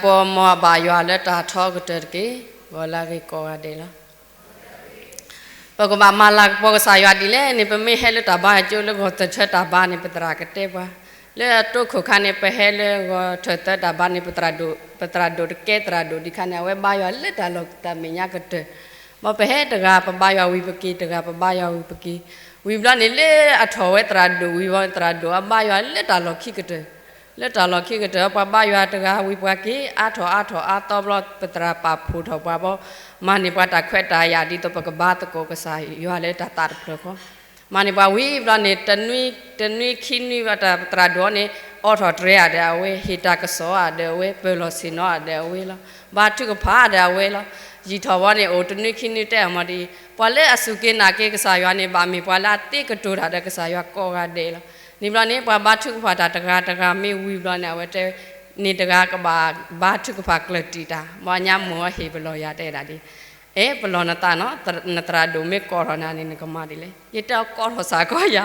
ကိးမီၤဘၣ်ယွၤလၢတၢ်ထီကတၢၢ်တက့ၢ်. ဂီၤလၢအဂ့ၤကိးဂၤဒဲးလီၤ. ပကဘၣ်မၤလၤကပီၤကစၢ်ယွၤဒ်လဲၣ်န့ၣ် ပမ့ၢ်ဟဲလၢတၢ်ဘါယွၤကၠိလၢဂီၤသၢထၢတၢ်ဘါန့ၣ် ပသရၣ်ကတဲပှၤ, လၢအတိခိၣ်ခါန့ၣ် ပဟဲလၢဂီၤထၢၣ်သၢတၢ်ဘါန့ၣ် ပသရၣ်ဒိၣ် ပသရၣ်ဒိၣ်တကဲသရၣ်ဒိၣ်ဒံးခါန့ၣ် အဝဲဘါယွၤလၢတၢ်လီၢ်တၢ်မဲာ်ညါကတၢၢ်, မ်ပဟဲတဂၤပဘါယွၤဝံၤပက့ၤ တဂၤပဘါယွၤဝံၤပက့ၤ, ဝံၤဘျီန့ၣ်လၢအထီၣ်ဝဲသရၣ်ဒိၣ်ဝံၤဝံၤ သရၣ်ဒိၣ်အဘါယွၤလၢတၢ်လီၢ်ခံကတၢၢ် လၢတၢ်လီၢ်ခံကတၢၢ် ပှၤဘါယွၤတဂၤဝံၤပှၤက့ၤ အါထီၣ်အါထီၣ်အါသီဘျီ ပသရၣ်ပာ်ဖှိၣ်ထီၣ်ပှၤဘီ မၤန့ၢ်ပှၤတၢ်ခွဲးတၢ်ယာ်ဒ်သိးပကဘါသကိးကစၢ်ယွၤလၢတၢ်သးတဖျၢၣ်ဃီ, မၤန့ၢ်ပှၤဝံၤဘျီန့ၣ် တနွံခံနွံဘျီတၢ်သရၣ်ဒိၣ်န့ၣ် အိးထီၣ်တြဲၤဧါဒီးအဝဲ ဟ့ၣ်တၢ်ကစီၣ်ဧါဒီးအဝဲ ပၢၤလီၢ်ဆ့ၣ်နီၤဧါဒီးအဝဲလီၤ, ဘါထုကဖၣ်ဒီးအဝဲလီၤ, ယံာ်ထီၣ်ဝဲန့ၣ် အိၣ်တနွံခံနွံတဲအမၤဒ်အံၤ, ပှၤလၢအစူၢ်က့ၤနာ်က့ၤကစၢ်ယွၤန့ၣ် ဘၣ်မ့ၢ်ပှၤလၢအသ့ကတိၤတၢ်ဒီးကစၢ်ယွၤကိးဂၤဒဲးလီၤ. န့ၣ်ဘျီန့ၣ် ပှၤဘါထုကဖၣ်တၢ်တဂၤတဂၤမ့ၢ်ဝံၤဘျီန့ၣ် အဝဲတဲ န့ၣ်တဂၤကဘၣ်ဘါထုကဖၣ်ကျၢၢ်တံာ်တၢ်, မ်ညါမိၢ်အဟ့ၣ်ပလီၢ်ယၤတဲဒၣ်ဒ် အဲ ပလီၢ်နသးနီၤ, နသရၣ်ဒိၣ်မ့ၢ်ကိးထီၣ်နၤန့ၣ် နကမၤဒ်လဲၣ်. ယတဲအီၤကိးထီၣ်စ့ၢ်ကီးယၤ,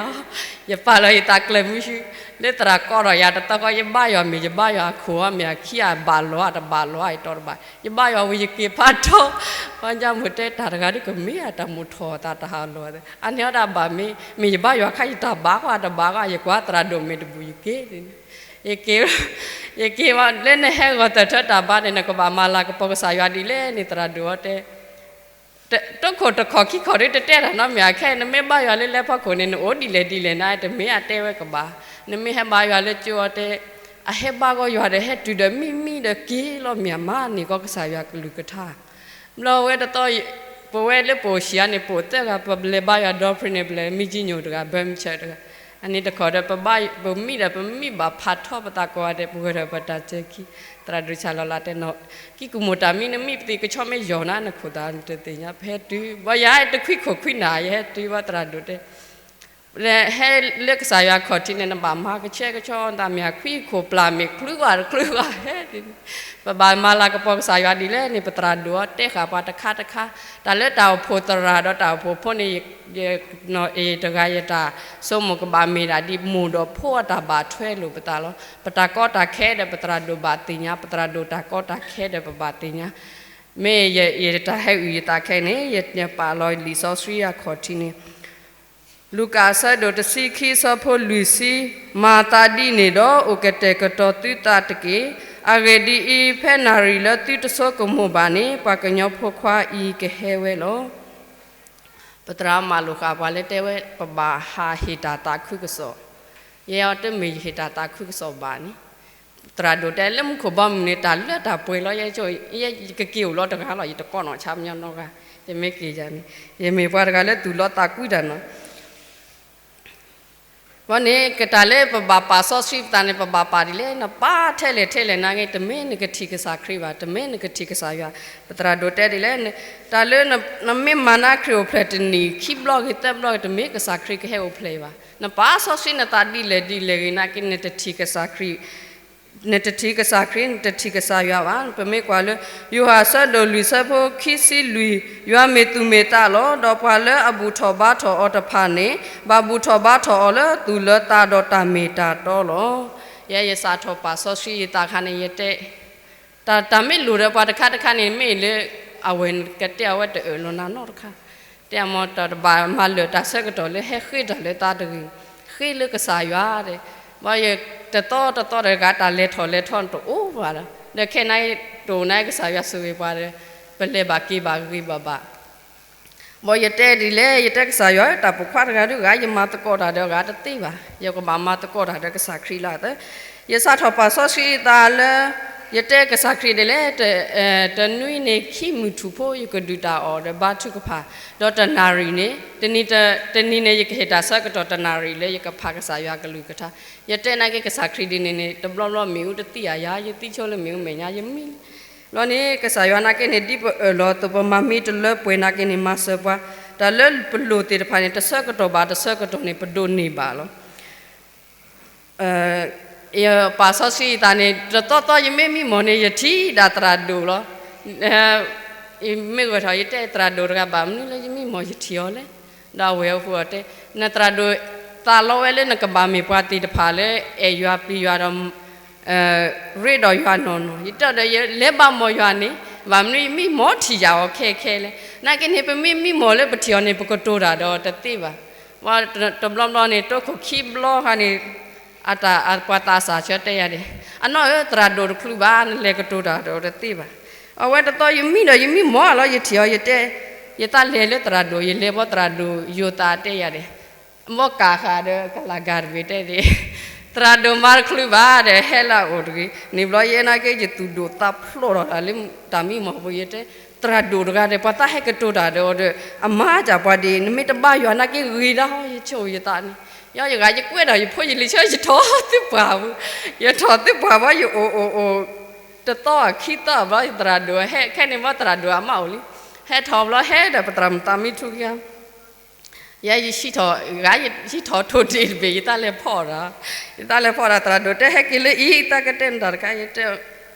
ယပာ်လီၤယသးကျၢၢ်မုၢ်ဆူ, လၢသရၣ်ကိးထီၣ်ယၤတသီခီ ယဘါယွၤမ့ၢ် ယဘါယွၤအခိၣ်အီၤမ့ၢ် အခံအဘၣ်လီၤအတဘၣ်လီၤအံၤတီတဘၣ် ယဘါယွၤဝံၤယက့ၤဖးထီ, မ်ညါမိၢ်တဲတၢ်တဂၤဒ်ကမ့ၢ်အတၢ်မိၣ်ထီၣ်အသးတဟးလီၤ, အန့ၣ်အီၤဒၣ်ဘၣ်မ့ၢ် မ့ၢ်ယဘါယွၤခါယတၢ်ဘၣ်ကွၢ်တဘၣ်ကွၢ် ယကွၢ်သရၣ်ဒိၣ်မ့ၢ်တဘူၣ်ယက့ၤ ယက့ၤ, ယက့ၤဝဲလၢနဟဲဂီၤသၢထၢတၢ်ဘါန့ၣ် နကဘၣ်မၤလၤကပီၤကစၢ်ယွၤဒ်လဲၣ်န့ၣ် သရၣ်ဒိၣ်အီၤတဲ, တခိၣ်တခီၣ်ခံခီၣ်ဒ်တတဲတၢ်နီတမံၤ အခဲအံၤ နမ့ၢ်ဘါယွၤလၢလဲၤဖီခိၣ်န့ၣ် နအိၣ်ဒ်လဲၣ်ဒ်လဲၣ်န့ၣ် တမ့ၢ်အတဲဝဲကဘၣ်, နမ့ၢ်ဟဲဘါယွၤလၢကၠိအီၤတဲ, အဟဲဘါဂီၢ်ယွၤဒီးဟဲတုၤဒီးမံမံဒီးက့ၤလီၤမ့ၢ်အမါန့ၣ်ကီးကစၢ်ယွၤကလုၢ်ကထါ ဘျီဝဲတသီ, ပဝဲလၢပအိၣ်ဆံးအါန့ၣ် ပအိၣ်သၢဂၤ ပလဲၤဘါယွၤဒီဖျၢၣ်န့ၣ် ပလဲၤမံကၠံညိၣ်တဂၤ ဘၢမုၢ်ဆၢတဂၤ, အန့ၣ်တခီဒီး ပမံဒီးပမံဘၣ်ဖးထီပသးကိးဂၤဒဲး ပဂဲၤထီၣ်ပတၢ်စၢခံ, သရၣ်ဒိၣ်ဆၣ်လီၤလးတဲနီၤ, ကံၢ်ကူၣ်မိၢ်တၢ်မံနမံပသံးကဆီမ့ၢ်ယီၤနၤ နခိၣ်သးနတသ့ၣ်ညါ ပဟဲတုၤ ဘၣ်ယၤတခွံခိၣ်ခွံနၢ် ယဟဲတုၤဘၣ်သရၣ်ဒိၣ်တဲ ဟဲလၢကစၢ်ယွၤခီၣ်ထံးန့ၣ် နဘၣ်မၤကဆှဲကဆှီသးမ့ၢ်ခွံခိၣ်ပျၢ်မ့ၢ်ချုးဝဲတချုးဝဲဟဲ, ပဘၣ်မၤလၤကပီၤကစၢ်ယွၤဒ်လဲၣ်န့ၣ် ပသရၣ်ဒိၣ်အီၤတဲဃာ်ပှၤတခါတခါ, တၢ်လၢတၢ်အိၣ်ဖှိၣ်သရၣ်ဒီးတၢ်အိၣ်ဖှိၣ်ဖိန့ၣ် ယနီၢ်အ့ၣ်တဂၤယတၢ်ဆိကမိၣ်ကဘၣ်မ့ၢ်ဒၣ်ဒ်မိၢ်ဒီးဖိအတၢ်ဘၣ်ထွဲလိာ်ပသးလီၤ. ပတၢ်ကီတၢ်ခဲဒီးပသရၣ်ဒိၣ်ဘၣ်သ့ၣ်ညါ, ပသရၣ်ဒိၣ်တၢ်ကီတၢ်ခဲဒီးပဘၣ်သ့ၣ်ညါ, မ့ၢ်ယတၢ်ဟဲအုၣ်ယသးခဲအံၤန့ၣ် ယပာ်လီၤလံာ်စီဆှံအခီၣ်ထံးန့ၣ် လူၤကၣ်အဆၢဒိၣ်တဆံခံ အဆၢဖိလွံၢ်ဆံ, မၤသးဒ်န့ၣ်ဒီး အိၣ်ကတဲာ်ကတီၤသုသးတက့ၢ်. အဂ့ၢ်ဒ်အံၤ, ဖဲနၣ်ရံၣ်လၢသုတဆိကမိၣ်ဘၣ်န့ၣ် ပှၤကညီဖိခွါအံၤကဟဲဝဲလီၤ. ပသရၣ်မၤလိာ်ဃာ်ပှၤလၢတဲဝဲ ပဘၣ်ဟးဟ့ၣ်တၢ်သးခုကစီၣ်, ယဲအီၤတမ့ၢ်ယဟ့ၣ်တၢ်သးခုကစီၣ်ဘၣ်န့ၣ် သရၣ်ဒိၣ်တဲလၢမူခိၣ်ဘီမုၢ်န့ၣ် တၢ်လၢတၢ်ပှဲၤလီၤ ယဲ ယကက့ၤအိၣ်လီၤတဂၤလီၤ ယတကိးနီၣ်ဆါပညီနီတဂၤ, ယမ့ၢ်က့ၤယၤန့ၣ် ယမ့ၢ်ပှၤတဂၤလၢသူၣ်လီသးကွံတၢ်နီၤ ဘီန့ၣ် ကတၢၢ်လၢပဘၣ်ပာ်စီဆှံပသးန့ၣ် ပဘၣ်ပာ်ဒ်လဲၣ်, နပာ်ထဲလဲၣ်ထဲလဲၣ်နာ်က့ တမ့ၢ်နကထံၣ်ကစၢ်ခရံာ်ဘၣ်, တမ့ၢ်နကထံၣ်ကစၢ်ယွၤ, ပသရၣ်ဒိၣ်တဲဒ်လဲၣ်, တၢ်လၢနမ့ၢ်မၤနၢ်ခရံာ်အိၣ်ဖျဲၣ်တနံၣ်ခံဘျီဂ့ၤသၢဘျီဂ့ၤ တမ့ၢ်ကစၢ်ခရံာ်ကဟဲအိၣ်ဖျဲၣ်ဘၣ်, နပာ်စီဆှံနသးဒ်လဲၣ်ဒ်လဲၣ်ဂ့ၤနာ်က့ နတထံၣ်ကစၢ်ခရံာ် နတထံၣ်ကစၢ်ခရံာ် နတထံၣ်ကစၢ်ယွၤဘၣ်. ပမ့ၢ်ကွၢ်လၢ ယိၤဟၣ်အဆၢဒိၣ်လွံၢ်အဆၢဖိခံဆံလွံၢ်, ယွၤမ့ၢ်သူၣ်မ့ၢ်သးလီၤ. ဒီးပှၤလၢအဘူၣ်ထီၣ်ဘါထီၣ်အီၤတဖၣ်န့ၣ် ဘၣ်ဘူၣ်ထီၣ်ဘါထီၣ်အီၤလၢသူၣ်လၢသးဒီးတၢ်မ့ၢ်တၢ်တီလီၤ. ယဲယစးထီၣ်ပာ်စီဆှံယသးခါန့ၣ် ယတဲ တၢ် တၢ်မ့ၢ်လိၣ်ဒီးပှၤတခါတခါန့ၣ် မ့ၢ်လၢ အဝဲကတဲအဝဲတအၢၣ်လီၤနၤနီတခါ, တဲအမ့ၢ်တၢ်တဘၣ်မၤလၢာ်တၢ်ဆၢကတီၢ်လၢဟဲဃ့တၢ်လၢသးတဂ့ၤ, ဃ့လၢကစၢ်ယွၤဒီး, ဘၣ်ယတသီတသီတဂၤတၢ်လဲၤထီၣ်လဲၤထီတအိၣ်ဘၣ်လီၤ. ဒီးခဲအံၤတအိၣ်န့ၣ်ကစၢ်ယွၤဆိၣ်ဂ့ၤပှၤဒီး, ပလဲၤဘၣ်က့ၤဘၣ်ဂ့ၤဂ့ၤဘၣ်ဘၣ် ဘၣ်ယတဲဒ်လဲၣ်, ယတဲကစၢ်ယွၤ တၢ်ပိာ်ခွါတဂၤဒုးဂၤ ယမၤသကိးတၢ်ဒီးအဂၤတသ့ဘၣ်, ယကဘၣ်မၤသကိးတၢ်ဒီးကစၢ်ခရံာ်လၢအသး, ယစးထီၣ်ပာ်စီဆှံယသးလၢ ယတဲကစၢ်ခရံာ်ဒ်လဲၣ်, တနွံန့ၣ်ခံမုၢ်ထူၣ်ဖိ ယကဒုးတၢ်အီၣ်ဒီးဘါထုကဖၣ်, ဒီးတနၣ်ရံၣ်န့ၣ်, တနံၤန့ၣ် ယကဟ့ၣ်တၢ်ဆၢကတီၢ်တနၣ်ရံၣ်လၢယကဖးကစၢ်ယွၤကလုၢ်ကထါ, ယတဲနာ်က့ကစၢ်ခရံာ်ဒ်န့ၣ်န့ၣ် တဘျီဘျီမ့ၣ်အူတသံၣ်အယၤ, ယသံဆိလၢမ့ၣ်အူမဲာ်ညါယမံလံ ဘျီန့ၣ် ကစၢ်ယွၤနာ်က့န့ၣ် ဒ်ပအၢၣ်လီၤအသိး ပမၤမ့ၢ်တလၢပှဲၤနာ်က့န့ၣ် မၤစၢၤပှၤ, တၢ်လၢပလိၣ်သ့ၣ်တဖၣ်န့ၣ် တဆၢကတီၢ်ဘၣ်တဆၢကတီၢ်န့ၣ် ပဒိးန့ၢ်ဘၣ်လီၤ. ယပာ်စီဆှံယသးန့ၣ် တသီသီယမ့ၢ်မံမီၢ်န့ၣ် ယထံၣ်ဒၣ်သရၣ်ဒိၣ်လီၤ. မ့ၢ်ဂဲၤထီၣ် ယတဲသရၣ်ဒိၣ်တဂၤဘၣ်မနုၤလၢယမံမီၢ်ယထံၣ်အီၤလဲၣ်, ဒီးအဝဲၢ်အဃိအီၤတဲ, နသရၣ်ဒိၣ်သးလီဝဲလၢနကဘၣ်မ့ၢ်ပှၤသ့ၣ်တဖၣ်လၢအဲၣ်ယွၤပျံၤယွၤဒီး ရ့ဒီးယွၤနီၢ်နီၢ်, ယတဲဒီးယလဲၤဘၣ်မီၢ်ယွၤန့ၣ်, ဘၣ်မနုၤယမံမီၢ်ထံၣ်ယၤအီၤခဲခဲလဲၣ်. နာ်က့န့ၣ် ပမ့ၢ်မံမီၢ်လၢပထံၣ်အီၤန့ၣ် ပကတိၤတၢ်ဒီးတသ့ဘၣ်. တဘျီဘျီန့ၣ် တိခိၣ်ခံဘျီဃါန့ၣ် အတၢ်ပှၤသးစၢ်ဆၢတဲယၤဒဲး, အနီၢ်ဧၢ သရၣ်ဒိၣ်တချုးဘၣ် နလဲၤကတိၤတၢ်ဒီးတသ့ဘၣ်. အဝဲတသီယမံဒီးယမံမီၢ်လီၤ ယထံၣ်အီၤ ယတဲ, ယသးလဲၤလၢသရၣ်ဒိၣ် ယလဲၤဘီသရၣ်ဒိၣ်ယိၤသးတဲယၤဒဲး ဘီကၢ်ဃာ်ဒီးကလၤဂၤတဘ့ၣ်တဲသ့ၣ်, သရၣ်ဒိၣ်မါတချုးဘၣ်ဒီး ဟဲလၢအအိၣ်တဂ့ၤန့ၣ်ဘျီ ယဲနာ်က့ ယသူၣ်ဒိၣ်သးဖျိးထီၣ်တၢ်လၢတၢ်မံမီၢ်ပူၤ ယတဲ, သရၣ်ဒိၣ်တဂၤဒီး ပှၤသးဟဲကတိၤတၢ်ဒီးအီၤဒီး အမၤတၢ်ပှၤဒ်အံၤ နမ့ၢ်တဘါယွၤနာ်က့ ဂ့ၤဒၣ်ဟီ ယဆိၣ်ယသးန့ၣ်, ယဲယဂၤယကွဲဒီးယဖိယလံၤဆၢ ယထီၣ်သုပှၢ်ပူၤ, ယထီၣ်သုပှၢ်ဘီ ယအိၣ်အိၣ်အိၣ် တသီခံသီဘျီ သရၣ်ဒိၣ်ဟဲခဲန့ၣ်ဘီ သရၣ်ဒိၣ်အမါအိၣ်လံ, ဟဲထီၣ်ဘျီဟဲဒီးပသရၣ်မုၣ်သးမံထူခံဂၤ ယဲယထီၣ်ထိၣ်ဒ့ၣ်တဘ့ၣ် ယသးလဲၤဖီၣ်ဒီး, ယသးလဲၤဖီၣ်ဒီး သရၣ်ဒိၣ်တဲဟဲက့ၤလၢအံၤ တၢ်ကတဲနတၢ်တခါ ယတဲ,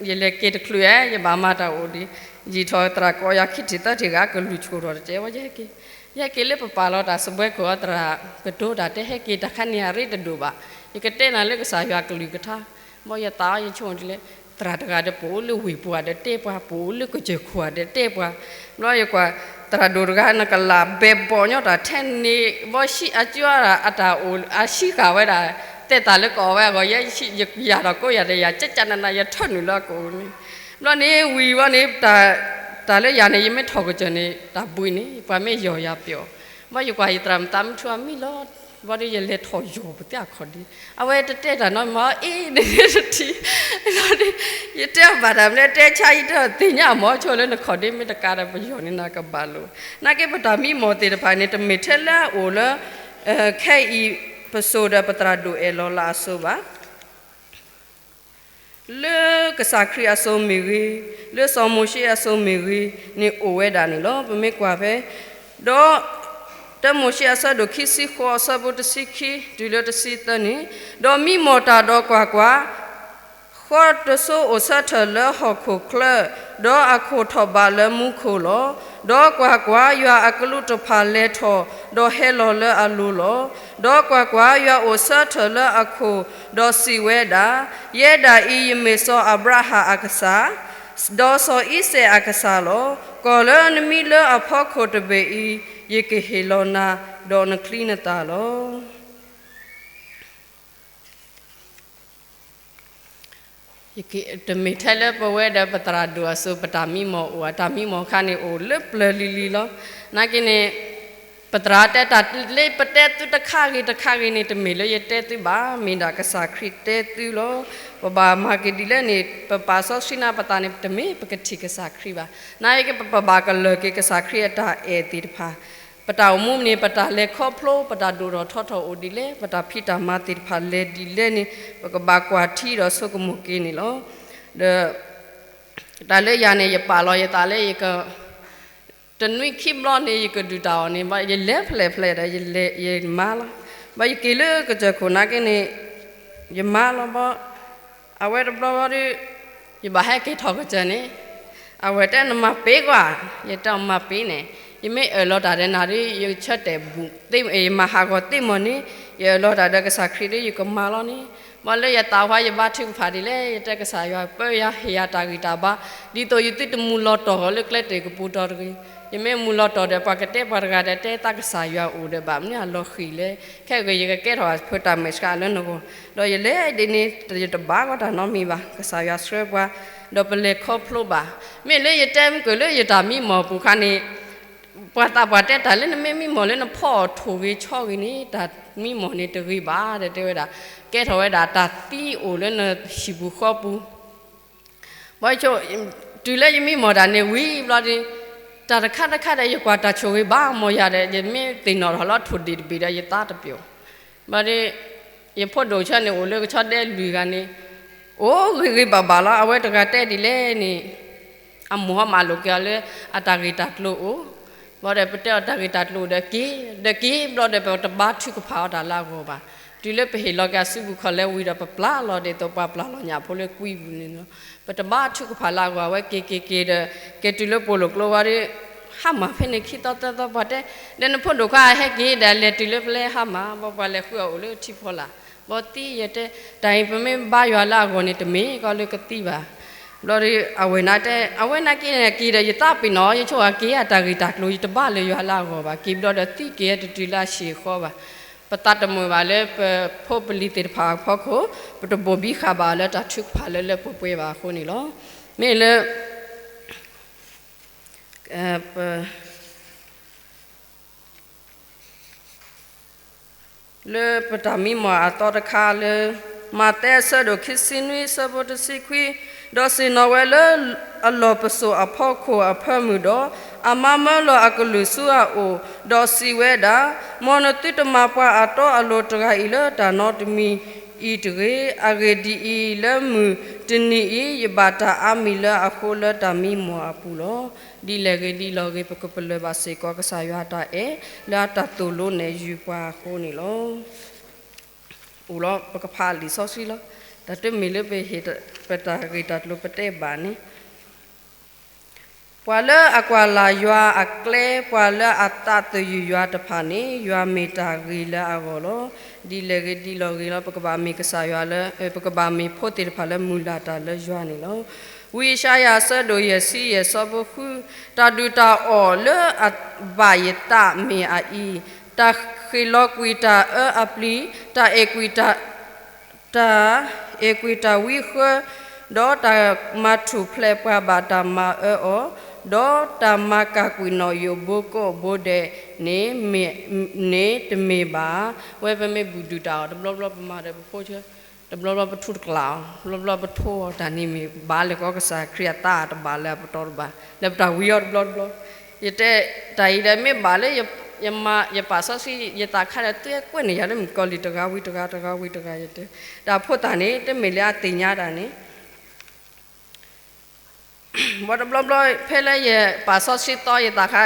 ယလဲၤက့ၤတချုးဧါ ယဘၣ်မၤတၢ်အိၣ်ဒံး, ယံာ်ထီၣ်သရၣ်ကိးယၤခံထံၣ်သၢထံၣ်ဂၤ ကလုၢ်ဆိၣ်ထီၣ်တကဲဝဲ ယဟဲက့ၤ, ယဟဲက့ၤလၢပပာ်လီၤတၢ်စပွဲခိၣ်အီၤ သရၣ်ကတိၤတၢ်တဲဟဲက့ၤတၢ်ခါန့ၣ် အရ့တဒိၣ်ဘၣ်, ယကတဲနၤလၢကစၢ်ယွၤကလုၢ်ကထါ ဘီယသးအီၤယဆိၣ်ဒ်လဲၣ်, သရၣ်တဂၤဒီးပအိၣ်လၢဝ့ၢ်ပူၤဧါဒီးတဲပှၤ ပအိၣ်လၢကစၢၢ်ခိၣ်ဧါဒီးတဲပှၤ, ဘျီယကွၢ် သရၣ်ဒိၣ်တဂၤ နကလၢ်ဘဲဘီၣ်ညီတၢ်ထဲန့ၣ် ဘီဆံးအကၠွါတၢ်အတၢ်အိၣ်အဆံးဃာ်ဝဲဒၣ်, တဲတၢ်လၢကအီၣ်ဝဲအဂီၢ် ယၤဒီးကိးယၤဒီးယၤ ကကနန ယထၢနုာ်လၢအကအိၣ်န့ၣ်, ဘျီန့ၣ်ဝံၤဝဲန့ၣ် တၢ်လၢယၤန့ၣ် ယမ့ၢ်ထီၣ်ကစၢၢ်န့ၣ် တၢ်ဘှံးန့ၣ် ပှၤမ့ၢ်ယီၢ်ယၤပျီၣ်, ဘၣ်ယကွၢ်ယသရၣ်မုၣ်သးမံထူအမံလီၤ, ဘျီဒီးယလဲၤထီၣ်ယီၢ်ပသ့ၣ်အခီၣ်ဒ့, အဝဲတတဲတၢ်နီတမံၤ အ့ၣ် နမ့ၢ်တထံၣ်, ယတဲအီၤဘၣ်တၢ်မနုၤ တဲဆါယတဲသ့ၣ်ညါအမၢ် ဆိလၢနခီၣ်ဒ့မ့ၢ်တကးဒီးပယီၢ်န့ၣ်နကဘၣ်လိာ်, နာ်က့ပတၢ်မံမီၢ်သ့ၣ်တဖၣ်န့ၣ် တမ့ၢ်ထဲလၢအအိၣ်လၢ ခဲအံၤပစိၤဒီးပသရၣ်ဒိၣ်အဲၣ်လီၤလၢအစိၤဘၣ် လၢကစၢ်ခရံာ်အစိၤမ့ၢ်ဂ့ၤ, လၢစီၤမိၤၡ့အစိၤမ့ၢ်ဂ့ၤန့ၣ်အိၣ်ဝဲဒၣ်န့ၣ်လီၤ. ပမ့ၢ်ကွၢ်ဖဲ ဒီး တၢမိၤၡ့အဆၢဒိၣ်ခံဆံဃိးအဆၢဖိတဆံခံတုၤလၢတဆံသၢန့ၣ်, ဒီးမံမီၢ်တၢ်ဒီးကွၢ်ကွၢ်, ဃီတစိအိၣ်ဆၢထၢၣ်လၢဟီၣ်ခိၣ်ချၢ, ဒီးအခိၣ်ထီၣ်ဘးလၢမူခိၣ်လီၤ. ဒီးကွၢ်ကွၢ်, ယွၤအကလူးတဖၣ်လဲၤထီၣ်, ဒီးဟဲလီၤလၢအလိၤလီၤ. ဒီးကွၢ်ကွၢ်, ယွၤအိၣ်ဆၢထၢၣ်လၢအခိၣ်, ဒီးစံးဝဲဒၣ်, ယဲဒၣ်အံၤယမ့ၢ်စီၤအၤဘြၤဟၣ်အကစၢ်, ဒီးစီၤအံၤစဲးအကစၢ်လီၤ. ကီၢ်လၢနမံလၢအဖီခိၣ်တဘ့ၣ်အံၤ, ယကဟ့ၣ်လီၤနၤ, ဒီးနချံနသၣ်လီၤ. တမ့ၢ်ထဲလၢပဝဲဒီးပသရၣ်ဒိၣ်အစိၤ ပတၢ်မံမီၢ်အိၣ်ဧါ, တၢ်မံမီၢ်ခါန့ၣ်အိၣ်လၢပျၢၤလံၤလံၤလီၤ. နာ်က့န့ၣ် ပသရၣ်တဲတၢ်လၢပတဲသုတခါဂ့ၤတခါဂ့ၤန့ၣ် တမ့ၢ်လၢယတဲသုဘၣ်, မ့ၢ်ဒၣ်ကစၢ်ခရံာ်တဲသုလီၤ. ပဘၣ်မၤက့ၤဒ်လဲၣ်န့ၣ် ပပာ်စီဆှံနၤပသးန့ၣ် တမ့ၢ်ပကထံၣ်ကစၢ်ခရံာ်ဘၣ်. နာ်က့ ပဘၣ်ကလၢာ်က့ၤကစၢ်ခရံာ်အတၢ်အဲၣ်သ့ၣ်တဖၣ် ပတၢ်အိၣ်မူန့ၣ် ပတၢ်လဲၤခီဖျိ ပတၢ်ဒိၣ်ထီၣ်ထီထီၣ်အိၣ်ဒ်လဲၣ်, ပတၢ်ဖံးတၢ်မၤသ့ၣ်တဖၣ်လဲၤဒ်လဲၣ်န့ၣ် ပကဘၣ်ကွၢ်ထံဒီးဆိကမိၣ်က့ၤန့ၣ်လီၤ. ဒီး တၢ်လၢယၤန့ၣ် ယပာ်လီၤယသးလၢယက တနွံခံဘျီန့ၣ် ယကဒုးတၢ်အီၣ်န့ၣ် ဘၣ်ယလဲၤဖျဲၣ်ဖျဲၣ်ဒီး ယလဲၤယမါလီၤ. ဘၣ်ယက့ၤလၢကစၢၢ်ခိၣ်နာ်က့န့ၣ် ယမါလီၤဘၣ်. အဝဲတဘျီဘျီဒီး ယဘၣ်ဟဲက့ၤထီၣ်ကစၢၢ်န့ၣ် အဝဲတဲနမၤပ့ၤကွၢ်, ယတဲအီၤမၤပ့ၤန့ၣ် ယမ့ၢ်အၢၣ်လီၤတၢ်ဒီးနၤဒီး ယဆၢတဲာ်ဘူၣ်သ့ ယမၤဟးဂီၤသ့မီၢ်န့ၣ် ယအၢၣ်လီၤတၢ်ဒီးကစၢ်ခရံာ်ဒီး ယကမၤလီၤန့ၣ် ဘၣ်လၢယသးဝါယဘါထုကဖၣ်ဒ်လဲၣ် ယတဲကစၢ်ယွၤပၢယၤဟ့ၣ်ယၤတၢ်ဂံၢ်တၢ်ဘါ ဒ်သိးယသုတမူလီၤတီၢ်ဃီၤလၢကျဲတ့ၢ်ကပူၤတီၢ်တဂ့ၤ. ယမ့ၢ်မူလီၤတီၢ်ဒီး ပှၤကတဲပှၤတဂၤဒီး တဲသးကစၢ်ယွၤအိၣ်ဒီး ဘၣ်မနုၤအလီၤဃံၤလဲၣ်. ခဲအံၤယကကဲထီၣ်ဖိတၢ်မဲာ်ဆှးလၢနဂီၢ် ဒီးယလဲၤဒ်န့ၣ် ယတဘါကွၢ်တၢ်နီတမံၤဘၣ်. ကစၢ်ယွၤဆှၢပှၤ ဒီးပလဲၤခီဖျိဘၣ်. မ့ၢ်လၢယတဲမုၢ်ကၢၢ်လၢယတၢ်မံမီၢ်ပူၤခါန့ၣ် ပှၤသးပှၢ်တဲတၢ်လၢနမ့ၢ်မံမီၢ်လၢနဖီအီၣ်ထိၣ်ဂ့ၤဆီဂ့ၤန့ၣ် တၢ်မံမီၢ်န့ၣ်တဂ့ၤဘၣ် တဲဝဲဒၣ် ကဲထီၣ်ဝဲဒၣ်တၢ်သံအိၣ်လၢနဟံၣ်ပူၤဃီပူၤ ဘၣ်ဆိ တုၤလၢယမံမီၢ်တၢ်န့ၣ်ဝံၤဘျီဒီး တၢ်တခါတခါဒီး ယကွၢ်တၢ်ဆိၣ်ဂ့ၤဘၣ်မီၢ်ယၤဒီး ယမ့ၢ်သ့ၣ်နီၣ်ထီၣ်လၢထိၣ်ဒ့ၣ်တဘ့ၣ်ဒီး ယသးတပျိာ်. ဘၣ်ဒီး ယဖိဒိၣ်ဆၢန့ၣ်အိၣ်လၢကဆီဒဲလွံၢ်ဂၤန့ၣ် အိၣ်ဂ့ၤဂ့ၤဘၣ်ဘၣ်လီၤ. အဝဲတဂၤတဲဒ်လဲၣ်န့ၣ် အမိၢ်ဟီမၤလိာ်က့ၤအီၤလၢ အတၢ်ဂ့ၢ်တၢ်ကျိၤအိၣ် ဘၣ်ဒီးပတဲအီၤတၢ်ဂ့ၢ်တၢ်ကျိၤဒီးက့ၤ ဒီးက့ၤဘျီဒီး ပတဘါထုကဖၣ်အီၤတၢ်လၢအဂီၢ်ဘၣ်. တုၤလၢပဟ့ၣ်လီၤက့ၤအစုပူၤခီၣ်လဲဝံၤဒီး ပပျၢ်လီၤဒ်သိးပှၤပျၢ်လီၤညၣ်ဖိလၢကွံပူၤန့ၣ်လီၤ. ပတဘါထုကဖၣ်လၢအဂီၢ် အဝဲက့ၤက့ၤက့ၤဒီး က့ၤတုၤလၢပိာ်လိာ်ကျိဝံၤဒီး ဟါမၢ်ဖဲန့ၣ်ခံသီသၢသီ ပှၤတဲ ဒီးနဖိဒိၣ်ခွါဟဲက့ၤဒီး လဲၤတုၤလၢပျဲဟါမၢ် ဘၣ်ပှၤလဲၤဃုအီၤအိၣ်လၢထံဖီလာ် ဘီသံယတဲ, တၢ်အံၤပမ့ၢ်ဘါယွၤလၢအဂီၢ်န့ၣ် တမ့ၢ်ကီလၢကသံဘၣ်. ဘျီဒီး အဝဲန့ၣ်တဲ, အဝဲန့ၣ်က့ၤန့ၣ် က့ၤဒီးယသးပ့ၤနီၣ်, ယဆိကမိၣ်က့ၤအတၢ်ဂ့ၢ်တၢ်ကျိၤ ယတဘါလၢယွၤလၢအဂီၢ်ဘၣ်, က့ၤဘျီဒီးသံက့ၤတတုၤလၢအဆံးအဃီဘၣ်. ပသးတမုာ်ဘၣ်လၢပဖိပလံၤသ့ၣ်တဖၣ်အဖီခိၣ်, ပတဘိၣ်ဘံဃာ်ဘၣ်အီၤလၢတၢ်ထုကဖၣ်လၢလၢပှဲၤပှဲၤဘၣ်အဃိန့ၣ်လီၤ. မ့ၢ်လၢ ပ လၢပတၢ်မံမီၢ်အသီတခါလၢ မးသဲအဆၢဒိၣ်ခံဆံနွံ အဆၢဖိတဆံခွံ, ဒီးဆ့ၣ်နီၤဝဲလၢအလီၢ်ပစိာ်အဖီခိၣ်အဖၢမုၢ်ဒီး အမၤမၢလီၤအကလုၢ်ဆူအအိၣ်, ဒီးစံးဝဲဒၣ်, မ်နသုတမၤပှၤအတီအလိၤတဂၤအံၤလၢတၢ်နီတမံၤအံၤတဂ့ၤ. အဂ့ၢ်ဒ်အံၤ, လၢမုၢ်တနံၤအံၤ ယဘၣ်တၢ်အါမံၤလၢအဃိလၢတၢ်မံမီၢ်အပူၤလီၤ. ဒ်လဲၣ်ဂ့ၤဒ်လဲၣ်ဂ့ၤ ပကပလၢၢ်ဘၣ်စ့ၢ်ကီးကစၢ်ယွၤအတၢ်အဲၣ် လၢအတၢ်သိၣ်လိနဲၣ်ယုၤပှၤအဃိန့ၣ်လီၤ. အိၣ်လီၤ ပကဖးလံာ်စီဆှံလီၤ. တၢ်တမ့ၢ်လၢပဟ့ၣ်ပတၢ်ဂ့ၢ်တၢ်ကျိၤပတဲဘၣ်န့ၣ် ပှၤလၢအကွၢ်လၢ်ယွၤအကျဲ, ပှၤလၢအသးသယုၢ်ယွၤတဖၣ်န့ၣ် ယွၤမ့ၢ်တၢ်ဂ့ၤလၢအဂီၢ်လီၤ. ဒ်လဲၣ်ဂ့ၤဒ်လဲၣ်ဂ့ၤလီၤ ပကဘၣ်မ့ၢ်ကစၢ်ယွၤလၢ ပကဘၣ်မ့ၢ်ဖိသ့ၣ်တဖၣ်လၢမုၢ်လၢ်တၢ်လၢယွၤန့ၣ်လီၤ. ဝံယၡါယၤအဆၢဒိၣ်ယဲၢ်ဆံယဲၢ် အဆၢဖိဃု, တၢ်ဒုၣ်တၢ်အီၣ်လၢအဘၣ်ယသးမ့ၢ်အအံၤ, တၢ်ဃ့ၣ်လီၤကွံာ်တၢ်အၢအပျံၤ, တၢ်အဲၣ်ကွံာ်တၢ် တၢ်အဲၣ်ကွံာ်တၢ်ဝံဃၢ, ဒီးတၢ်မၤထူၣ်ဖျဲးပှၤဘၣ်တၢ်မၤအၢအီၤ, ဒီးတၢ်မၤကၢ်ကွံာ်နီၣ်ယိးဘိကိးဘိဒဲးန့ၣ် န့ၣ်တမ့ၢ်ဘၣ်. ဝဲပမ့ၢ်ဘူၣ်ဒုၣ်တၢ်အီၣ် တဘျီဘျီပမၤဒီးပဖိဆၢ, တဘျီဘျီပထူတကျးအီၤ, တဘျီဘျီပထိအီၤ တၢ်န့ၣ်မ့ၢ်ဘၣ်လၢကီၢ်ကစၢ်ခရံာ်အသးတဘၣ်လၢအပတီၢ်တဘၣ် လၢပတၢ်ဝံအီၤတဘျီတဘျီ. ယတဲ တၢ်အံၤဒီးမ့ၢ်ဘၣ်လၢ ယမၤ ယပာ်စီဆှံ ယသးခါဒီး သုကွဲးန့ၢ်ယၤလၢမုၣ်ကီၤလံၢ်တဂၤဝံၤတဂၤ တဂၤဝံၤတဂၤ ယတဲ, ဒီးအဖိသၣ်န့ၣ် တမ့ၢ်လၢအသ့ၣ်ညါတၢ်န့ၣ် ဘၣ်တဘျီဘျီ ဖဲလၢယပာ်စီဆှံသီယသးခါ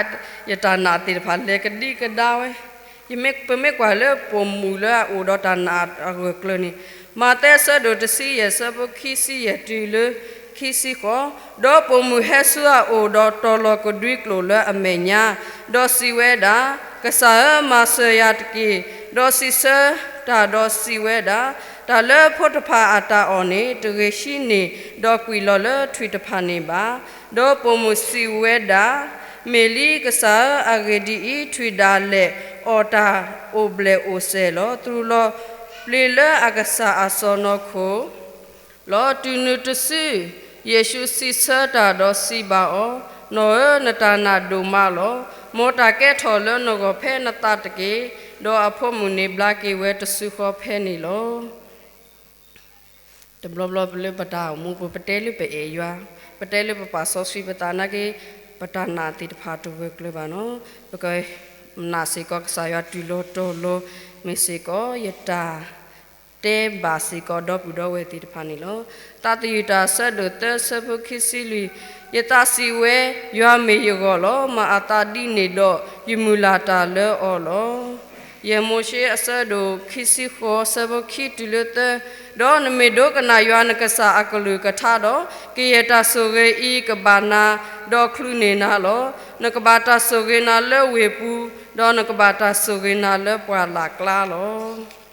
ယတၢ်နာ်သ့ၣ်တဖၣ်လဲၤကဒံကဒါဝဲ, ယမ့ၢ် ပမ့ၢ်ကွၢ်လၢပိာ်မုၣ်လၢအအိၣ်ဒီးတၢ်နာ်အဂၢၢ်ကျၢၤန့ၣ်, မးသဲအဆၢဒိၣ်တဆံယဲၢ် အဆၢဖိခံဆံယဲၢ်တုၤလၢ ခံဆံဃိး, ဒီးပိာ်မုၣ်ဟဲဆူအအိၣ်ဒီးတီၤလီၤကဒွံကျိာ်လၢအမဲာ်ညါ, ဒီးစံးဝဲဒၣ်, ကစၢ်ဧၢ, မၤစၢၤယၤတက့ၢ်. ဒီးစံးဆၢတၢ်ဒီးစံးဝဲဒၣ်, တၢ်လၢဖိတဖၣ်အတၢ်အီၣ်န့ၣ် တဂ့ၤဟံးန့ၢ် ဒီးကွံာ်လီၤလၢထွံၣ်တဖၣ်န့ၣ်ဘၣ်. ဒီးပိာ်မုၣ်စံးဝဲဒၣ်, မ့ၢ်လံကစၢ်ဧၢ, အဂ့ၢ်ဒ်အံၤ, ထွံၣ်ဒၣ်လဲာ်အီၣ်တၢ်အိၣ်ဘျဲၣ်အိၣ်စဲၤလီၤ. သရူးလီၤပျ့ၤလၢအကစၢ်အစီၢ်နီၤခိၣ် လီၤ. တုၤနုၤတစု, ယ့ၣ်ၡူးစံးဆၢတၢ်ဒီးစံးဘၣ်အီၤ, နီၢ်ဧၢ, နတၢ်နာ်ဒိၣ်မးလီၤ. မ်တၢ်ကဲထီၣ်လၢနဂီၢ်ဖဲနသးတက့ၢ်. ဒီးအဖိမုၣ်န့ၣ်ဘျါက့ၤဝဲတစုဃီဖဲန့ၣ်လီၤ. တဘျီဘျီလၢပတၢ်အိၣ်မူပူၤ ပတဲလၢပအဲၣ်ယွၤ, ပတဲလၢပပာ်စီဆှံပသးနာ်က့, ပတၢ်နာ်သ့ၣ်တဖၣ်တဂၢၢ်ကျၢၤဘၣ်နီၤ. ပကနာ်စ့ၢ်ကီးကစၢ်ယွၤတုၤလီၤတီၤလီၤ, မ့ၢ်စ့ၢ်ကီးယတၢ် တဲဘၣ်စ့ၢ်ကီးဒီပုၢ်ဒီဝဲၢ်သ့ၣ်တဖၣ်န့ၣ်လီၤ. သးသယုၢ်တၢ်အဆၢဒိၣ်သၢ အဆၢဖိခံဆံလွံၢ်, ယသးစံးဝဲ, ယွၤမ့ၢ်ယဂီၢ်လီၤ. မၤအသးဒ်န့ၣ်ဒီး ယမုၢ်လၢ်တၢ်လၢအီၤလီၤ. ယဲၢ်မိၤၡ့အဆၢဒိၣ်ခံဆံဃိး အဆၢဖိခံတုၤလၢသၢ, ဒီးနမ့ၢ်ဒိကနၣ်ယွၤနကစၢ်အကလုၢ်ကထါဒီး, ကယဲၢ်တၢ်ဆိၣ်ဂ့ၤအံၤကဘၣ်နၤ, ဒီးချုးန့ၢ်နၤလီၤ. နကဘၣ်တၢ်ဆိၣ်ဂ့ၤနၤလၢဝ့ၢ်ပူၤ, ဒီးနကဘၣ်တၢ်ဆိၣ်ဂ့ၤနၤလၢပှၢ်လၢ်ကျါလီၤ.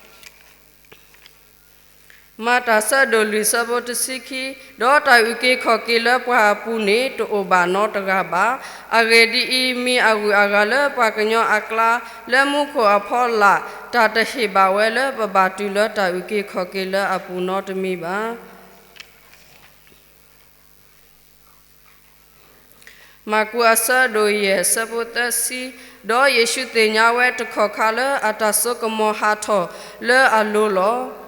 မၤတၢ်အဆၢဒိၣ်လွံၢ် အဆၢဖိတဆံခံ, ဒီးတၢ်အုၣ်က့ၤခီၣ်က့ၤလၢပှၤအပူၤန့ၣ် တအိၣ်ဘၣ်နီတဂၤဘၣ်. အဂ့ၢ်ဒ်အံၤ, မံၤအဂုၤအဂၤလၢပှၤကညီအကျါ, လၢမူခိၣ်အဖီလာ်, တၢ်တဟ့ၣ်ဘၣ်ဝဲလၢပဘၣ်တုၤလၢတၢ်အုၣ်က့ၤခီၣ်က့ၤလၢအပူၤနီတမံၤဘၣ်. မၢ်ကူးအဆၢဒိၣ်ယဲၢ် အဆၢဖိသၢဆံ, ဒီးယ့ၣ်ၡူးသ့ၣ်ညါဝဲတခီၣ်ခါလၢအတၢ်စိကမီၤဟးထီၣ်လၢအလိၤလီၤ.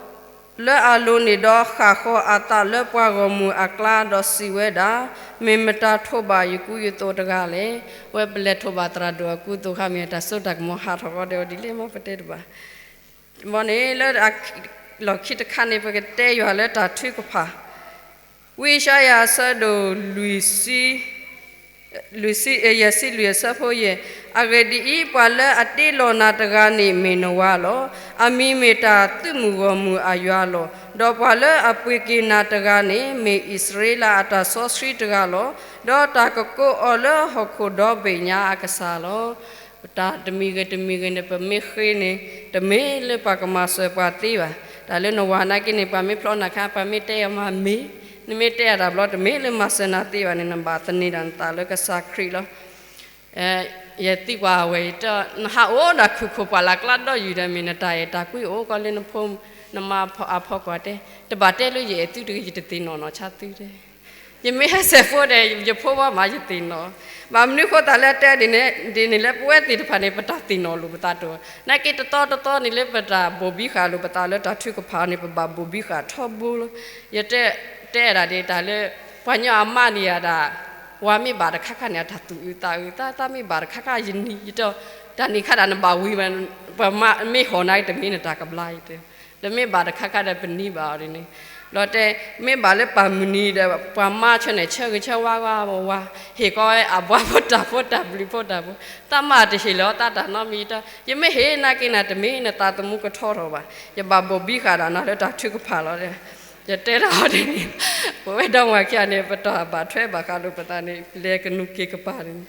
လၢအလိၤန့ၣ်ဒီးဃၣ်ဃီၤအသးလၢပှၤဂီၢ်မုၢ်အကျါ ဒီးစံးဝဲဒၣ်, မ့ၢ်မတၤထိးဘၣ်ယကူယသိးတဂၤလဲၣ်. ဝဲပလဲၤထိးဘၣ်သရၣ်ဒိၣ်အကူအသိးခါမ့ၢ် တၢ်စိတၢ်ကမီၤဟးထီၣ်ဃီဒီးအီၤဒ်လဲၣ်မ့ၢ်ပတဲတဘၣ်. မ်န့ၣ်လၢ လီၢ်ခံတခါန့ၣ် ပကတဲယွၤလၢတၢ်ထုကဖၣ် ဝံယၡါယၤအဆၢဒိၣ်လွံၢ်ဆံ, လွံၢ်ဆံ, ယဲၢ်ဆံလွံၢ်အဆၢဖိယဲၢ်, အဂ့ၢ်ဒ်အံၤ, ပှၤလၢအတ့လီၤနၤတဂၤန့ၣ်မ့ၢ်နဝၤလီၤ. အမံၤမ့ၢ်တၢ်သုးမုၢ်ဂီၢ်မုၢ်အယွၤလီၤ. ဒီးပှၤလၢအပှ့ၤက့ၤနၤတဂၤန့ၣ် မ့ၢ်အံၣ်စရ့လးအတၢ်စီဆှံတဂၤလီၤ. ဒီးတၢ်ကကိးအီၤလၢဟီၣ်ခိၣ်ဒီဘ့ၣ်ညါအကစၢ်လီၤ. ပတၢ်တမံၤဂ့ၤတမံၤဂ့ၤန့ၣ် ပမ့ၢ်ဃ့န့ၣ် တမ့ၢ်လၢပှၤကမၤစၢၤပှၤသ့ဘၣ်. တၢ်လၢနဝၤနာ်က့န့ၣ် ပှၤမ့ၢ်ဖျီနၤခါ ပှၤမ့ၢ်တဲအီၤမၤမ့ၢ်, နမ့ၢ်တဲအတၢ်ဘျီတမ့ၢ်လၢမၤစၢၤနၤသ့ဘၣ်န့ၣ် နဘၣ်သန့ၤဒၣ်နသးလၢကစၢ်ခရံာ်လီၤ. ယသံကွၢ်အဝဲ ယတဲ နဟးအိၣ်ဒီးခုၣ်ခိၣ်ပှၢ်လၢ်ကျါဒီးယုၢ်ဒီးမ့ၢ်နတၢ်အဲၣ်တၢ်ကွံအိၣ်ကီးလၢနဖိနမါအဖီခိၣ်တဲ, တဘၣ်တဲလၢယအဲၣ်သုတဂ့ၤ ယတသ့ၣ်နီၣ်နီၣ်ဆါသုတဲ ယမ့ၢ်ဟဲစဲးဖိဒီး ယဖိဘီမးယသ့ၣ်နီၣ်, ဘၣ်မနုၤဃိသတးလၢတဲဒ်န့ၣ်လၢပဝဲသ့ၣ်တဖၣ်န့ၣ် ပတၢ်သ့ၣ်နီၣ်လိာ်ပသးတအိၣ်, နာ်က့တသီတသီန့ၣ်လၢပတၢ်ဘိၣ်ဘံဃာ်လိာ်ပသးလၢတၢ်ထုကဖၣ်န့ၣ် ပဘၣ်ဘိၣ်ဘံဃာ်ထီဘိလီၤ. ယတဲ တဲဒၣ်ဒ်တၢ်လၢ ပှၤညီအမါန့ၣ်ဒၣ် ဝၤမ့ၢ်ဘၣ်တခါခါန့ၣ် အတၢ်သူၣ်အုးသးအုး သး သးမ့ၢ်ဘၣ်တခါခါယနံၤ ယတဲ တၢ်နံၤခါဒၣ်နဘၣ်ဝံၤဝဲ ပှၤမ့ၢ်ဟီၣ်နၤတမ့ၢ်နတၢ်ကဘျါယတဲ ဒီးမ့ၢ်ဘၣ်တခါခါဒီးပနံၤဘၣ်အီၤဒ်န့ၣ်, ဒီးတဲ မ့ၢ်ဘၣ်လၢပၢ်မုၢ်နံၤဒီး ပှၤမါဆၢန့ၣ် ဆၢဂ့ၤဆၢဝါဝဲဝၤ ဟ့ၣ်ကီးဝဲအဘှါဖိတၢ်ဖိတၢ်ဘျုးဖိတၢ်ဖိ, သးမ့ၢ်တဟ့ၣ်လီၤသးတၢ်နီတမံၤယတဲ ယမ့ၢ်ဟ့ၣ်နာ်က့နၤတမ့ၢ်နသးသမူကထီထီၣ်ဘၣ်, ယဘၣ်ဘိၣ်ဘံဃာ်ဒီးနၤလၢတၢ်ထုကဖၣ်လီၤဒီး ယတဲဒၣ်အီၤဒ်န့ၣ်, ပဝဲဒီမါခံဂၤန့ၣ် ပတၢ်ဘၣ်ထွဲဘၣ်ဃးလိာ်ပသးန့ၣ် လဲၤကနူၤက့ၤကပၤန့ၣ်,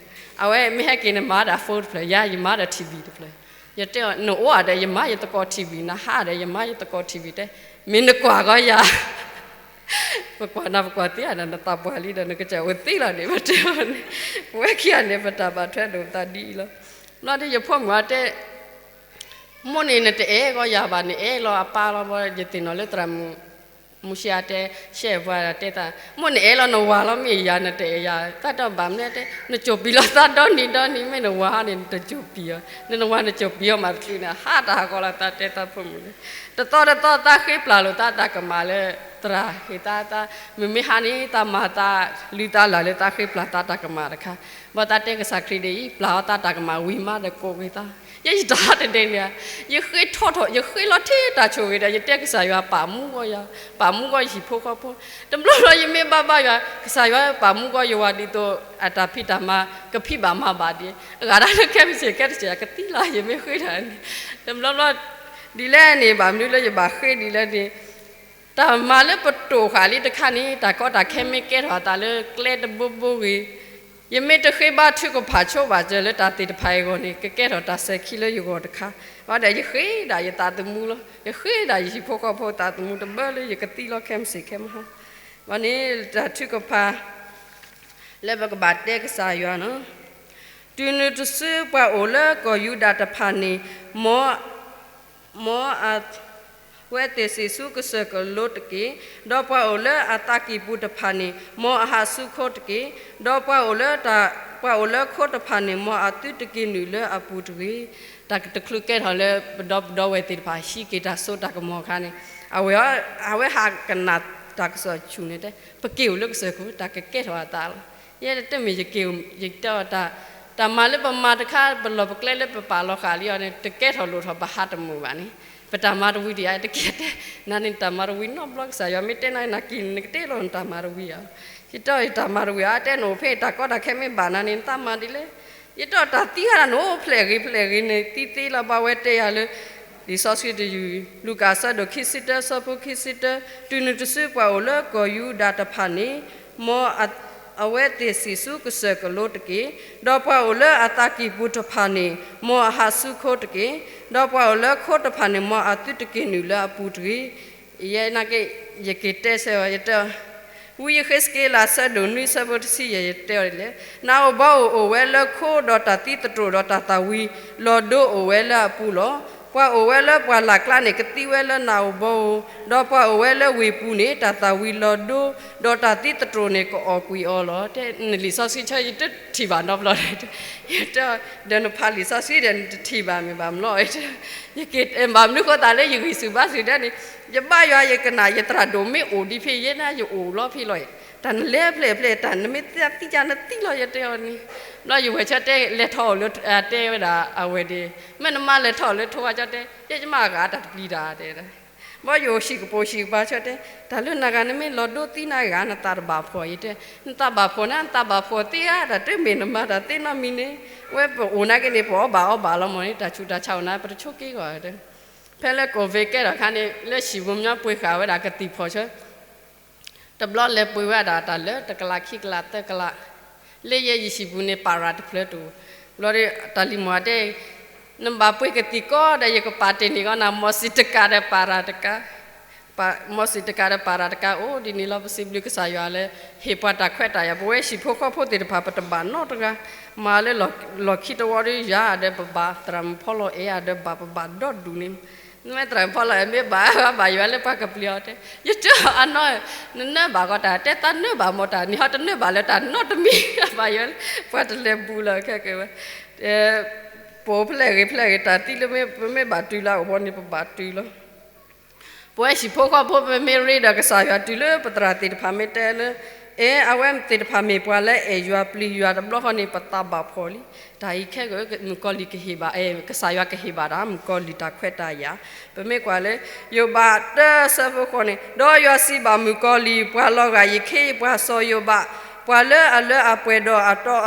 အဝဲမ့ၢ်ဟဲက့ၤန့ၣ်မၤဒၣ် phone တဖျၢၣ် ယၤယမၤဒီး ထံၣ်ဘံၣ် တဖျၢၣ်, ယတဲအီၤ နအိၣ်ဧါဒီး ယမၤယသကိးထံၣ်ဘံၣ် နဟးဒီး ယမၤယသကိးထံၣ်ဘံၣ်တဲ, မ့ၢ်နကွၢ်ကီယၤ ပကွၢ်နၤပကွၢ်သ့ဧါဒီး နသးပှၢ်လံဒီး နကစၢ်အိၣ်သ့လီၤန့ၣ် ပတဲအီၤန့ၣ်, ပဝဲခံဂၤန့ၣ် ပတၢ်ဘၣ်ထွဲလိာ်ပသးဒ်အံၤလီၤ. ဘျီဒီးယဖိမုၣ်အီၤတဲ မိၢ်န့ၣ်နတအဲၣ်ကီယၤဘၣ်န့ၣ် အဲၣ်လီၤအပၢ်လီၤဘီ ယသ့ၣ်နီၣ်လၢသရၣ်မုၣ် မူရှဲအတဲ ရှဲပှၤတဲသး မိၢ်နအဲၣ်လီၤနဝၤလီၤ မ့ၢ်ယၤနတအဲၣ်ယၤ တၢ်ဒီးဘၣ်မနုၤတဲ နစိာ်ပံာ်လီၤသးဒီနံၤဒီနံၤ မ့ၢ်နဝၤန့ၣ် နတစိာ်ပံာ်အီၤ နနဝၤနစိာ်ပံာ်အီၤမးတချုးန့ၣ် ဟးတၢ်ဟးဂီၤလီၤသးတဲသးဖိမုၣ်န့ၣ်, တသီတသီသးဃ့ပျၢ်လိာ်သးတၢ်ကမၣ်လၢ သရၣ်ဟ့ၣ်သးသး မုၢ်မ့ၢ်ဟါန့ၣ် သးမၤသးလုၢ်သးလၢ်လၢသးဃ့ပျၢ်သးတၢ်ကမၣ်တခါ, ဘၣ်သးတဲကစၢ်ခရံာ်ဒ်အံၤ ပျၢ်အီၤသးတၢ်ကမၣ်ဝံၤမးဒီးကိးက့ၤသး, ယဲယတၢ်ဟးတဒဲန့ၣ် ယဃ့ထီၣ်ထီၣ် ယဃ့လီၤထဲတၢ်ဆိၣ်ဂ့ၤဒီး ယတဲကစၢ်ယွၤပာ်မူကီးယၤ ပာ်မူကီးယဟံၣ်ဖိဃီဖိ, တဘျီဘျီယမ့ၢ်ဘါဘါယွၤ ကစၢ်ယွၤပာ်မူကီးယဝၤဒ်သိး အတၢ်ဖံးတၢ်မၤ ကဖံးဘၣ်မၤဘၣ်ဒ် အဂၤဒၣ်လၢခဲမုၢ်ဆ့ၣ်ခဲတစဲး အကသံလီၤ ယမ့ၢ်ဃ့တၢ်န့ၣ်, တဘျီဘျီ ဒ်လဲၣ်န့ၣ် ဘၣ်မနုၤလၢယဘၣ်ဃ့ဒ်လဲၣ်န့ၣ် တၢ်မၤလၢပတိာ်ဃာ်လံတခါန့ၣ် တၢ်ကီတၢ်ခဲမ့ၢ်ကဲထီၣ်အသးလၢကျဲတဘိဘိဂ့ၤ, ယမ့ၢ်တဃ့ဘါထုကဖၣ်ဆိဘၣ်စၢၤလၢတၢ်သ့ၣ်တဖၣ်အံၤအဂီၢ်န့ၣ် ကကဲထီၣ်တၢ်စဲၤခံလၢယဂီၢ်တခါ, ဘၣ်ဒီးယဃ့ဒၣ်ယသးသမူလီၤ ယဃ့ဒၣ်ယဟံၣ်ဖိဃီဖိသးသမူတဘၣ်လၢယကသံလီၤခဲမုၢ်ဆ့ၣ်ခဲမုၢ်ဟါ, ဘၣ်န့ၣ်တၢ်ထုကဖၣ် လၢပကဘၣ်တဲကစၢ်ယွၤန့ၣ်, တုၤနုၤတစုပှၤအိၣ်လၢကီၢ်ယူဒၤတဖၣ်န့ၣ်, မ် မ်အဝဲသ့ၣ်စံးဆူကစၢၢ်ကလိတက့ၢ်. ဒီးပှၤအိၣ်လၢအသးကံၢ်ပူၤတဖၣ်န့ၣ်, မ်အဟးဆူခိတက့ၢ်. ဒီးပှၤအိၣ်လၢတၢ်, ပှၤအိၣ်လၢခိတဖၣ်န့ၣ်, မ်အသုတက့ၤနုာ်လၢအပူၤတဂ့ၤ. တၢ်တချုးကဲထီၣ်လၢပဒီပုၢ်ဒီဝဲၢ်သ့ၣ်တဖၣ် ဟံးက့ၤတၢ်စိတၢ်ကမီၤအခါန့ၣ်, အဝဲ, အဝဲဟးကနၣ်တၢ်ကစီၣ်ဆူၣ်န့ၣ်တဲ, ပက့ၤအိၣ်လၢကစၢၢ်ခိၣ် တၢ်ကကဲထီၣ်အသးလီၤ. ယဲတမ့ၢ်ယက့ၤ, ယတဲအီၤတၢ်, တၢ်မၤလၢပမၤတခါ ပလီၢ်ပကျဲလၢပပာ်လီၤဃာ်လံအီၤန့ၣ် တကဲထီၣ်လိၣ်ထီၣ်ပဟးတမုာ်ဘၣ်န့ၣ်, ပတၢ်မၤတဝံၤဒံးဧါ တက့ၢ်တဲ, နၤန့ၣ်တၢ်မၤတဝံၤနီတဘျီ ကစၢ်ယွၤမ့ၢ်တဲနၤ နက့ၤနကတဲလီၤနတၢ်မၤတဝံၤဧါ. ယတဲအီၤယတၢ်မၤတဝံၤဧါ တဲနအိၣ်ဖဲတၢ်ကီတၢ်ခဲမ့ၢ်ဘၣ်နၤန့ၣ် နတၢ်မၤဒ်လဲၣ်. ယတဲအီၤတၢ်သံဂၤဒၣ်နအိၣ်ဖျဲၣ်ဂ့ၤဖျဲၣ်ဂ့ၤန့ၣ် သံသ့လီၤ ဘၣ်ဝဲတဲယၤလၢ လံာ်စီဆှံတယုၢ် လူၤကၣ်အဆၢဒိၣ်ခံဆံတၢ ဆၢဖိခံဆံတၢ, တုၤနုၤတစုပှၤအိၣ်လၢကီၢ်ယူဒၤတဖၣ်န့ၣ်, မ်အဝဲသ့ၣ်စံးဆူကစၢၢ်ကလိတက့ၢ်. ဒီးပှၤအိၣ်လၢအသးကံၢ်ပူၤတဖၣ်န့ၣ်, မ်အဟးဆူခိတက့ၢ်. ဒီးပှၤအိၣ်လၢခိတဖၣ်န့ၣ် မ်အသုတက့ၤနုာ်လၢအပူၤတဂ့ၤ. ယဲနာ်က့ ယက့ၤတဲဆၢဝဲ ယတဲ ဝံယဃ့စက့လးဆၢဒိၣ်နွံဆၢဖိတဆံယဲၢ် ယတဲအီၤဒ်လဲၣ်, နးဧိၤဘီဧိၤအိၣ်ဝဲလၢခိ ဒီးတၢ်သံသတြိာ်ဒီးတၢ်သၣ်ဝံၤလီၤဒိအိၣ်ဝဲလၢအပူၤလီၤ. ပှၤအိၣ်ဝဲလၢပှၢ်လၢ်ကျါန့ၣ် ကသံဝဲလၢနးဧိၤဘီဧိၤ, ဒီးပှၤအိၣ်ဝဲလၢဝ့ၢ်ပူၤန့ၣ် တၢ်သၣ်ဝံၤလီၤဒိ ဒီးတၢ်သံသတြိာ်န့ၣ် ကအီၣ်ကွံာ်အီၤလီၤ. တဲနလံာ်စီဆှံဆၢ ယတထံၣ်ဘၣ်နီတဘျီ, ယတဲ ဒီးနဖးလံာ်စီဆှံဒီး နတထံၣ်ဘၣ်မ့ၢ်ဘၣ်မ့ၢ်လီၤ ယက့ၤဘၣ်မနုၤဃိသတးလၢယဂံၢ်ဆူၣ်ဘါဆူၣ်ဒၣ်န့ၣ်, ယဘါယွၤယကနၣ် ယသရၣ်ဒိၣ်မ့ၢ်အိၣ်ဒ်ဖဲယဲန့ၣ် ယအိၣ်လီၤဖဲလီၤ. တၢ်နလဲၤဖျဲၣ်ဖျဲၣ် တၢ်နမ့ၢ်သံကၢ်နသံလီၤ ယတဲအီၤန့ၣ်, ဘျီယဝဲၢ်ဆၢတဲလဲၤထီၣ်အိၣ်လၢ တဲဝဲဒၣ်အဝဲၢ်ဒီး မ့ၢ်နမါလဲၤထီၣ်အိၣ်လၢထိဝါကၠီတဲ ယဲယမါအဂၤတၢ်တပျံၤတၢ်တဲ ဘီယအိၣ်ဟံၣ်ကပိာ်ဟံၣ်ကပၤဆၢတဲ တၢ်လၢနဂၤနမ့ၢ်လီၤဒိသံနၤဂၤ နသးတဘၣ်ဖှီၣ် ယတဲ, နသးဘၣ်ဖှီၣ်န့ၣ် နသးဘၣ်ဖှီၣ်သ့ဧါ တၢ်တမ့ၢ်နမၤတၢ်သ့နီတမံၤန့ၣ်, ဝဲပအိၣ်နာ်က့န့ၣ် ပအီၣ်ဘၣ်အီဘၣ်လီၤမ့ၢ်န့ၣ် တၢ်ဆူးတၢ်ဆါအိၣ်နၤ ပတဆိက့ၤဂီၢ်, ဖဲလၢ COVID ကဲထီၣ်အခါန့ၣ် လၢဟံၣ်ပူၤညီပှ့ၤဃာ်ဝဲဒၣ်ကသံၣ်ဖီၣ်ဆၢ တဘျီလဲၤပှ့ၤဝဲဒၣ်တၢ်လၢတကလးခံကလးသၢကလး, လၢယဲယဟံၣ်ပူၤန့ၣ် ပၤရၤတဖျၢၣ်တအိၣ်, ဘျီဒီးတၢ်လံၤမီၢ်တဲ နဘၣ်ပှ့ၤကသံၣ်ကီးဒီး ယကပာ်တ့ၢ်န့ၢ်ကီးနၤ မီၢ်စံၣ်တကးဒီးပၤရၤတကး မီစံးတကးဒီးပၤရၤတကးအိၣ်ဒ်န့ၣ်လီၤ. ပစံးဘျုးကစၢ်ယွၤလၢ ဟ့ၣ်ပှၤတၢ်ခွဲးတၢ်ယာ်, ပဝဲဟံၣ်ဖိဃီဖိသ့ၣ်တဖၣ် ပတဘၣ်နီတဂၤ, မၤလၢလီၢ်ခံတဝီဒီး ယၤဒီးပဘၣ်သရၣ်မုၣ်ဖီလီၤအဲၣ်ဒီးဘၣ် ပဘၣ်ဒီဒူၣ်န့ၣ်, မ့ၢ်သရၣ်မုၣ်ဖီလီၤအဲၣ်မ့ၢ်ဘၣ်ဘၣ်ယွၤလၢပှၤကပျံၤအီၤတဲ, ယတဲအီၤအနီၢ်, နနၢဘၣ်ကီးတၢ်, တဲသးနၢဘၣ်မ့ၢ်တၢ်, နဟီတနၢဘၣ်လၢတၢ်နီတမံၤဘၣ်ယွၤလၢ ပှၤတလဲၤဘူးလၢခဲကဝဲ, ပအိၣ်ဖျဲၣ်ဂ့ၤဖျဲၣ်ဂ့ၤ တၢ်သံလၢမ့ၢ်ပမ့ၢ်ဘၣ်တုၤလၢအအိၣ်ဘီန့ၣ် ပဘၣ်တုၤလီၤ. ပဝဲဟံၣ်ဖိဃီဖိ ပမ့ၢ်ရ့ဒီးကစၢ်ယွၤတုၤလၢပသရၣ်သ့ၣ်တဖၣ်မ့ၢ်တဲလၢ အဲ အဝဲသ့ၣ်တဖၣ်မ့ၢ်ပှၤလၢအဲၣ်ယွၤပျံၤယွၤတဘျီဃီန့ၣ် ပသးဘၣ်ဖှီၣ်လံ. တၢ်အံၤခဲက မုၣ်ကီၤလံၢ်ကဟ့ၣ်ဘၣ်, ကစၢ်ယွၤကဟ့ၣ်ဘၣ်ဒၣ် မုၣ်ကီၤလံၢ်တၢ်ခွဲးတၢ်ယာ်, ပမ့ၢ်ကွၢ်လၢ ယိၤဘးတၢ ဆၢဖိဃိးန့ၣ်, ဒီးယွၤစံးဘၣ်မုၣ်ကီၤလံၢ်, ပှၤလီၤဂာ်ယခ့ယပှၤစီၤယိၤဘး, ပှၤလၢအလၢအပှဲၤဒီး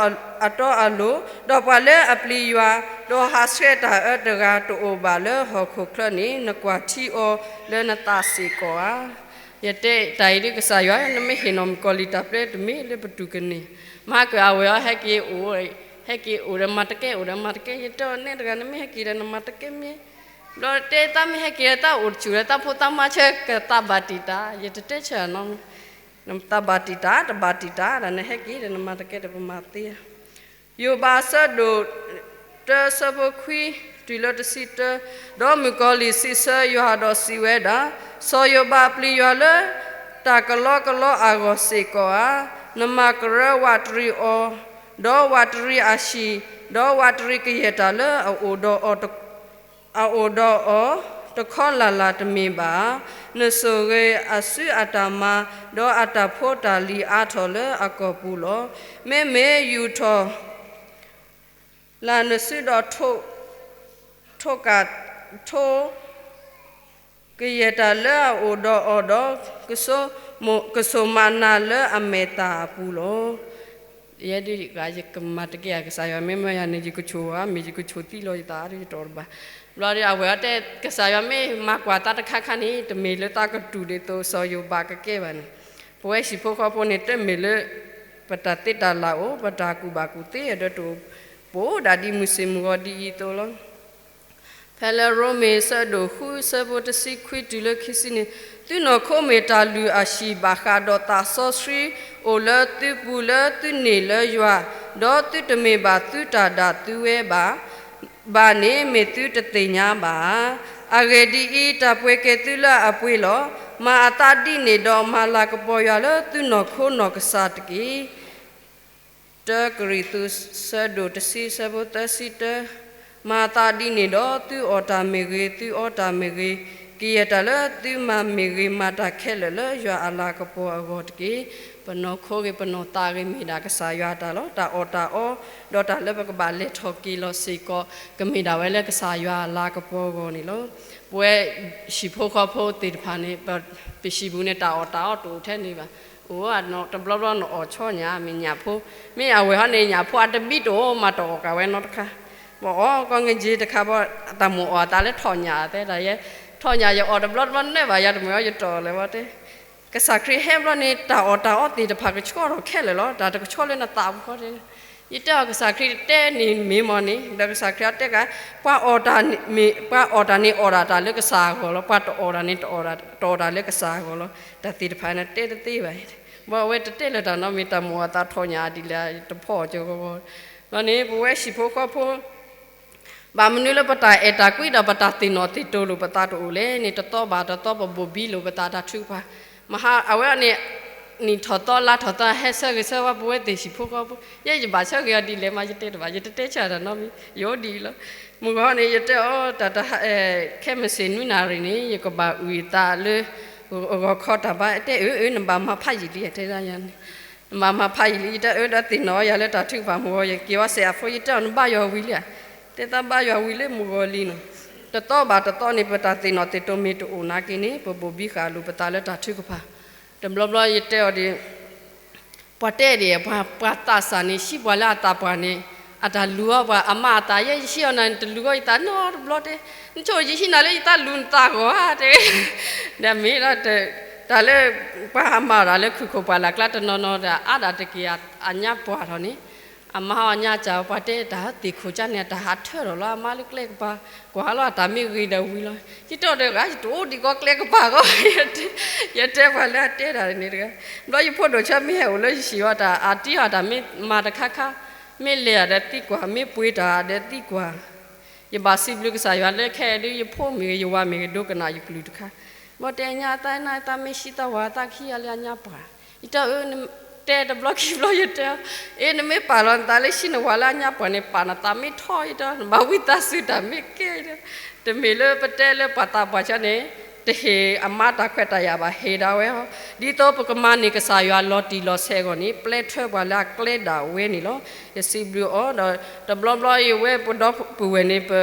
အတီအလိၤ, ဒီးပှၤလၢအပျံၤယွၤ, ဒီးဟးဆှဲးတၢ်အၢတဂၤတအိၣ်ဘၣ်လၢဟီၣ်ခိၣ်ချၢန့ၣ် နကွၢ်ထံအီၤလၢနသးစ့ၢ်ကီးဧါ. ယတဲတၢ်အံၤဒ်ကစၢ်ယွၤ နမ့ၢ်ဟ့ၣ်နီၤမုၣ်ကီၤလံၢ်တၢ်ပျဲတမ့ၢ်လၢပတူၢ်ကန့ၢ်, မဟါကၢအဝဲအီၤဟဲက့ၤအိၣ်, ဟဲက့ၤအိၣ်ဒီးမၤတကဲ အိၣ်ဒီးမၤတကဲ, ယတဲအီၤနဲတဂၤ နမ့ၢ်ဟဲက့ၤဒီးနမၤတကဲမ့ၢ်, ဘျီတဲတၢ်မ့ၢ်ဟဲက့ၤဒီးတၢ်အိၣ်ဆူၣ်ဒီးတၢ်ဖိတၢ်မါဆၢကသးဘၣ်တံာ်တာ်, ယတတဲဆၢနီတမံၤ, တၢ်ဘၣ်တံာ်တာ် တဘၣ်တံာ်တာ်ဒီး နဟဲက့ၤဒီးနမၤတကဲဒီးပမၤသ့ဧါ. ယိၤဘးဆၢဒိၣ်တၢ ဆၢဖိခွံတုၤလၢတဆံတၢ, ဒီးမုၣ်ကီၤလံၢ်စံးဆၢယွၤဒီးစံးဝဲဒၣ်, စီၤယိၤဘးပျံၤယွၤလၢတၢ်ကလီကလီအဂီၢ်စ့ၢ်ကီးဧါ. နမၤကရၢဝးတရံးအီၤ, ဒီးဝးတရံးအဟံၣ်, ဒီးဝးတရံးကယဲၢ်တၢ်လၢအအိၣ်ဒီးအီၤတ အအိၣ်ဒီးအီၤတခီလၢ်လၢ်တမ့ၢ်ဘၣ်ဧါ. နဆိၣ်ဂ့ၤအစုအတၢ်မၤ, ဒီးအတၢ်ဖိတၢ်လံၤအါထီၣ်လၢအကီၢ်ပူၤလီၤ. မ့မ့ၢ်ယူာ်ထီၣ်လၢနစုဒီးထိၣ်, ထိၣ်ကး, ထိၣ် ကယဲၢ်တၢ်လၢအအိၣ်ဒီးအီၤဒီး ကဆိၣ်မးနၤလၢအမဲာ်သၣ်အပူၤလီၤ. ယဲဒ်ယကမၤတကဲဧါ ကစၢ်ယွၤမ့ၢ်မၢယၤန့ၣ် ယကဆိၣ်ဧါ မ့ၢ်ယကဆိၣ်သံလီၤယသးဒီးယတီၢ်တဘၣ်. ဘျီဒီးအဝဲအီၤတဲ ကစၢ်ယွၤမ့ၢ်မၤကွၢ်သးတခါခါန့ၣ် တမ့ၢ်လၢသးကတူၢ်ဒ်သိးစီၤယိၤဘးကကဲဘၣ်န့ၣ်, ပဝဲဟံၣ်ဖိဃီဖိန့ၣ် တမ့ၢ်လၢ ပတၢ်သ့တၢ်လၢ်အိၣ် ပတၢ်ကူၣ်ဘၣ်ကူၣ်သ့ဒီးတအိၣ်, ပအိၣ်ဒၣ်ဒ်မုၢ်ဆ့ၣ်မုၢ်ဂီၤဒ်အံၤအသိးလီၤ. ဖဲလၢရိမ့ၤဆၢဒိၣ်ဃု ဆၢဖိတဆံခွံတုၤလၢခံဆံန့ၣ်, သုနီၢ်ခိမ့ၢ်တၢ်လုၢ်အဟံၣ်ဘၣ်ဃးဒီးသးစီဆှံအိၣ်လၢသုပူၤလၢသုန့ၢ်လၢယွၤ, ဒီးသုတမ့ၢ်ဘၣ်သုတၢ်ဒၣ်သုဝဲဘၣ် ဘၣ်န့ၣ် မ့ၢ်သုတသ့ၣ်ညါဘၣ်ဧါ. အဂ့ၢ်ဒ်အံၤ, တၢ်ပှ့ၤက့ၤသုလၢအပှ့ၤလီၤ. မၤအသးဒ်န့ၣ်ဒီး မၤလၤကပီၤယွၤလၢသုနီၢ်ခိနီၢ်ကစၢ်တက့ၢ်. တၢကရံၣ်သူး ဆၢဒိၣ်တဆံ ဆၢဖိသၢဆံတၢ, မၤအသးဒ်န့ၣ်ဒီး သုအီၣ်တၢ်မ့ၢ်ဂ့ၤ, သုအီတၢ်မ့ၢ်ဂ့ၤ, ကယဲၢ်တၢ်လၢသုမၤမ့ၢ်ဂ့ၤ မၤတၢ်ခဲလၢာ်လၢယွၤအလၤကပီၤအဂီၢ်တက့ၢ်. ပနီၢ်ခိဂ့ၤ ပနီၢ်သးဂ့ၤ မ့ၢ်ဒၣ်ကစၢ်ယွၤအတၢ်လီၤ. တၢ်အီၣ်တၢ်အီ ဒီးတၢ်လၢပကဘၣ်လဲၤထီၣ်က့ၤလီၤစ့ၢ်ကီး ကမ့ၢ်ဒၣ်ဝဲလၢကစၢ်ယွၤအလၤကပီၤအဂီၢ်န့ၣ်လီၤ. ပဝဲဟံၣ်ဖိဃီဖိသ့ၣ်တဖၣ်န့ၣ် ပဟံၣ်ပူၤန့ၣ် တၢ်အီၣ်တၢ်အီတအိၣ်ထဲန့ၣ်ဘၣ်. အိၣ်တဘျီဘျီနအီၣ်ဆီညၣ် မ့ၢ်ညၣ်ဖိ, မ့ၢ်အဝဲဟီန့ၣ် ညၣ်ဖိအတဘံတအိၣ် မၤတအီၣ်ကးဝဲနီတခါ, ဘၣ်အီၣ်ကီးငက့တခါဘၣ်, တၢ်မိၣ်အီၣ်အသးလၢထီၣ်ညၣ်တဲဒၣ်ယဲ, ထီၣ်ညၣ်ယအီၣ်တဘျီတဘျီနဲၣ်ဘၣ် ယၤတမ့ၢ်အီၣ်ယတီၢ်လၢၤဘၣ်တဲ ကစၢ်ခရံာ်ဟဲဘျီန့ၣ် တၢ်အီၣ်တၢ်အီသ့ၣ်တဖၣ်ကဆှီထီၣ်ခဲလၢာ်လီၤ. တၢ်တကဆှီလၢနသးပူၤဃီတဲ, ယတဲအီၤကစၢ်ခရံာ်တဲန့ၣ်မ့ၢ်မ့ၢ်န့ၣ် ဒီးကစၢ်ခရံာ်အီၤတဲကး, ပှၤအီၣ်တၢ်န့ၣ်အီၣ်ဒၣ်တၢ်လၢကစၢ်အဂီၢ်လီၤ. ပှၤတအီၣ်တၢ်န့ၣ် တအီၣ်တၢ်လၢကစၢ်အဂီၢ်လီၤ. တၢ်သ့ၣ်တဖၣ်န့ၣ်တဲတသ့ဘၣ်. ဘၣ်အဝဲတတဲလၢၤတၢ်နီတမံၤ တၢ်မိၣ်အသးထီၣ်ညၣ်ဒ်လဲၣ် တဖီၣ်ကဂီၤဂီၤ, ဘျီန့ၣ် ပဝဲဟံၣ်ဖိဃီဖိ ဘၣ်မနုၤလၢပတၢ်အဲၣ်တၢ်ကွံဒီးပတၢ်သ့ၣ်နီၣ်သ့ၣ်တိၤလိာ်ပသးတအိၣ်လဲၣ်န့ၣ် တသီဘၣ်တသီ ပဘိၣ်ဘံလိာ်ပသးတၢ်ထုကဖၣ်, မဟါအဝဲန့ၣ် နံၣ်ထီၣ်သီလါထီၣ်သီ ဟဲဆၢဂ့ၤဆၢဝါပဝဲသ့ၣ်ဟံၣ်ဖိဃီဖိ, ယဲယဘၣ်ဆၢဂ့ၤအီၤဒ်လဲၣ်မး ယတဲတဘၣ် ယတတဲဆၢတၢ်နီတမံၤ ယအိၣ်ဒ်အံၤလီၤ. မုၢ်ဂီၤန့ၣ် ယတဲအီၤ တၢ်တဟါ ခဲမုၢ်ဆ့ၣ်နွံနၣ်ရံၣ်န့ၣ် ယကဘၣ်အုၣ်အသးလၢ ဂီၤခီတၢ်ဘါ တဲအၢ အၢ နဘၣ်မၤဖးယံာ်လံ တဲဒၣ်ယၤန့ၣ်, နဘၣ်မၤဖးယံာ်လံ ယတဲအၢ ဒီးသ့ၣ်နီၣ်ယၤလၢတၢ်ထုကဖၣ်မုၢ်ဂီၤ ယက့ၤဝဲစဲးအဖိ ယတဲအီၤ နဘါယွၤဝံၤလံဧါ, တဲသးဘါယွၤဝံၤလၢမုၢ်ဂီၤလံနီၤ, တသီဘၣ်တသီန့ၣ် ပတၢ်သ့ၣ်နီၣ်သ့ၣ်တိၤမ့ၢ်တအိၣ်နာ်က့န့ၣ် ပဘိၣ်ဘံဃာ်လိာ်ပသးလၢတၢ်ထုကဖၣ်, တဘျီဘျီယတဲအီၤဒ် ပှၤတဲဒ် ပှၤသးစၢ်န့ၣ် ဟံးပှၤလၢအသးပှၢ်န့ၣ် အတၢ်လူၤအီၤပှၤ အမါအသး ယဲယဟံးအီၤနၤန့ၣ် တလူၤအီၤယသးနီတဘျီတဲ, နဆိ ယဟံးနၤလၢယသးလူၤနသးဂီၤဧါတဲ, ဒီးမ့ၢ်ဒီး တၢ်လၢ ပှၤဟးမၤတၢ်လၢခုၣ်ခိၣ်ပှၢ်လၢ်ကျါတနီၤနီၤဒီး အါဒၣ်တက့ၢ်အညါပှၢ်ထီၣ်န့ၣ်, အမါဟီညါစၢ် ပှၤတဲတၢ်သ့ၣ်ခိၣ်ကၢ်န့ၣ် တၢ်ဟးထၢၣ်ထီၣ်လီၤအမါလၢကျဲကပၤ, ကွၢ်လီၤအတၢ်မ့ၢ်ဂ့ၤဒီးဝံၤလီၤ. ယတီၢ်ဒီးဂၤ ယတအိၣ်ဒံးကီးကျဲကပၤဂီၢ်, ယတဲပှၤလၢအတဲတၢ်န့ၣ်တဂၤ, ဘျီယဖိဒိၣ်ဆၢမ့ၢ်ဟဲအိၣ်လၢယဟံၣ်အီၤ တၢ်အတံၢ်အီၤတၢ်မ့ၢ်မၤတခါခါ, မ့ၢ်လဲၤအီၤဒီးသံကွၢ်, မ့ၢ်ပှ့ၤတၢ်ဒီးသံကွၢ် ယဘၣ်စံးဘျုးကစၢ်ယွၤလၢခဲအံၤဒုး ယဖိမ့ၢ်ဂ့ၤ ယဝၤမ့ၢ်ဂ့ၤ ဒိကနၣ်ယကလုၢ်တခါ, ဘၣ်တဲညါသးနသးမ့ၢ်ဟံးသးဝၤသးကဟံးအီၤလၢအညါပှၢ်, ယတဲအၢ တဲတဘျီခံဘျီယတဲအီၤ, အ့ နမ့ၢ်ပာ်လီၤနသးလၢဟံးနဝၤလၢအညါပှၢ်န့ၣ် ပာ်နသးမ့ၢ်ထီအံၤဒီး နဘၣ်ဝံသးစူၤတၢ်မ့ၢ်ကဲအံၤဒီး, တမ့ၢ်လၢပတဲလၢပှၤသးပှၢ်ဆၢန့ၣ် တဟ့ၣ်အမါတၢ်ခွဲးတၢ်ယာ်ဘၣ် ဟ့ၣ်ဒၣ်ဝဲဟီ, ဒ်သိးပကမၤန့ၢ်ကစၢ်ယွၤလီၤတံၢ်လီၤဆဲးအဂီၢ်န့ၣ် ပျဲထွဲပှၤလၢအကျဲဒၣ်ဝဲန့ၣ်လီၤ. ယစံးဘျုးအီၤဒီး တဘျီဘျီယဝဲပဒီပုၢ်ဝဲၢ်န့ၣ် ပ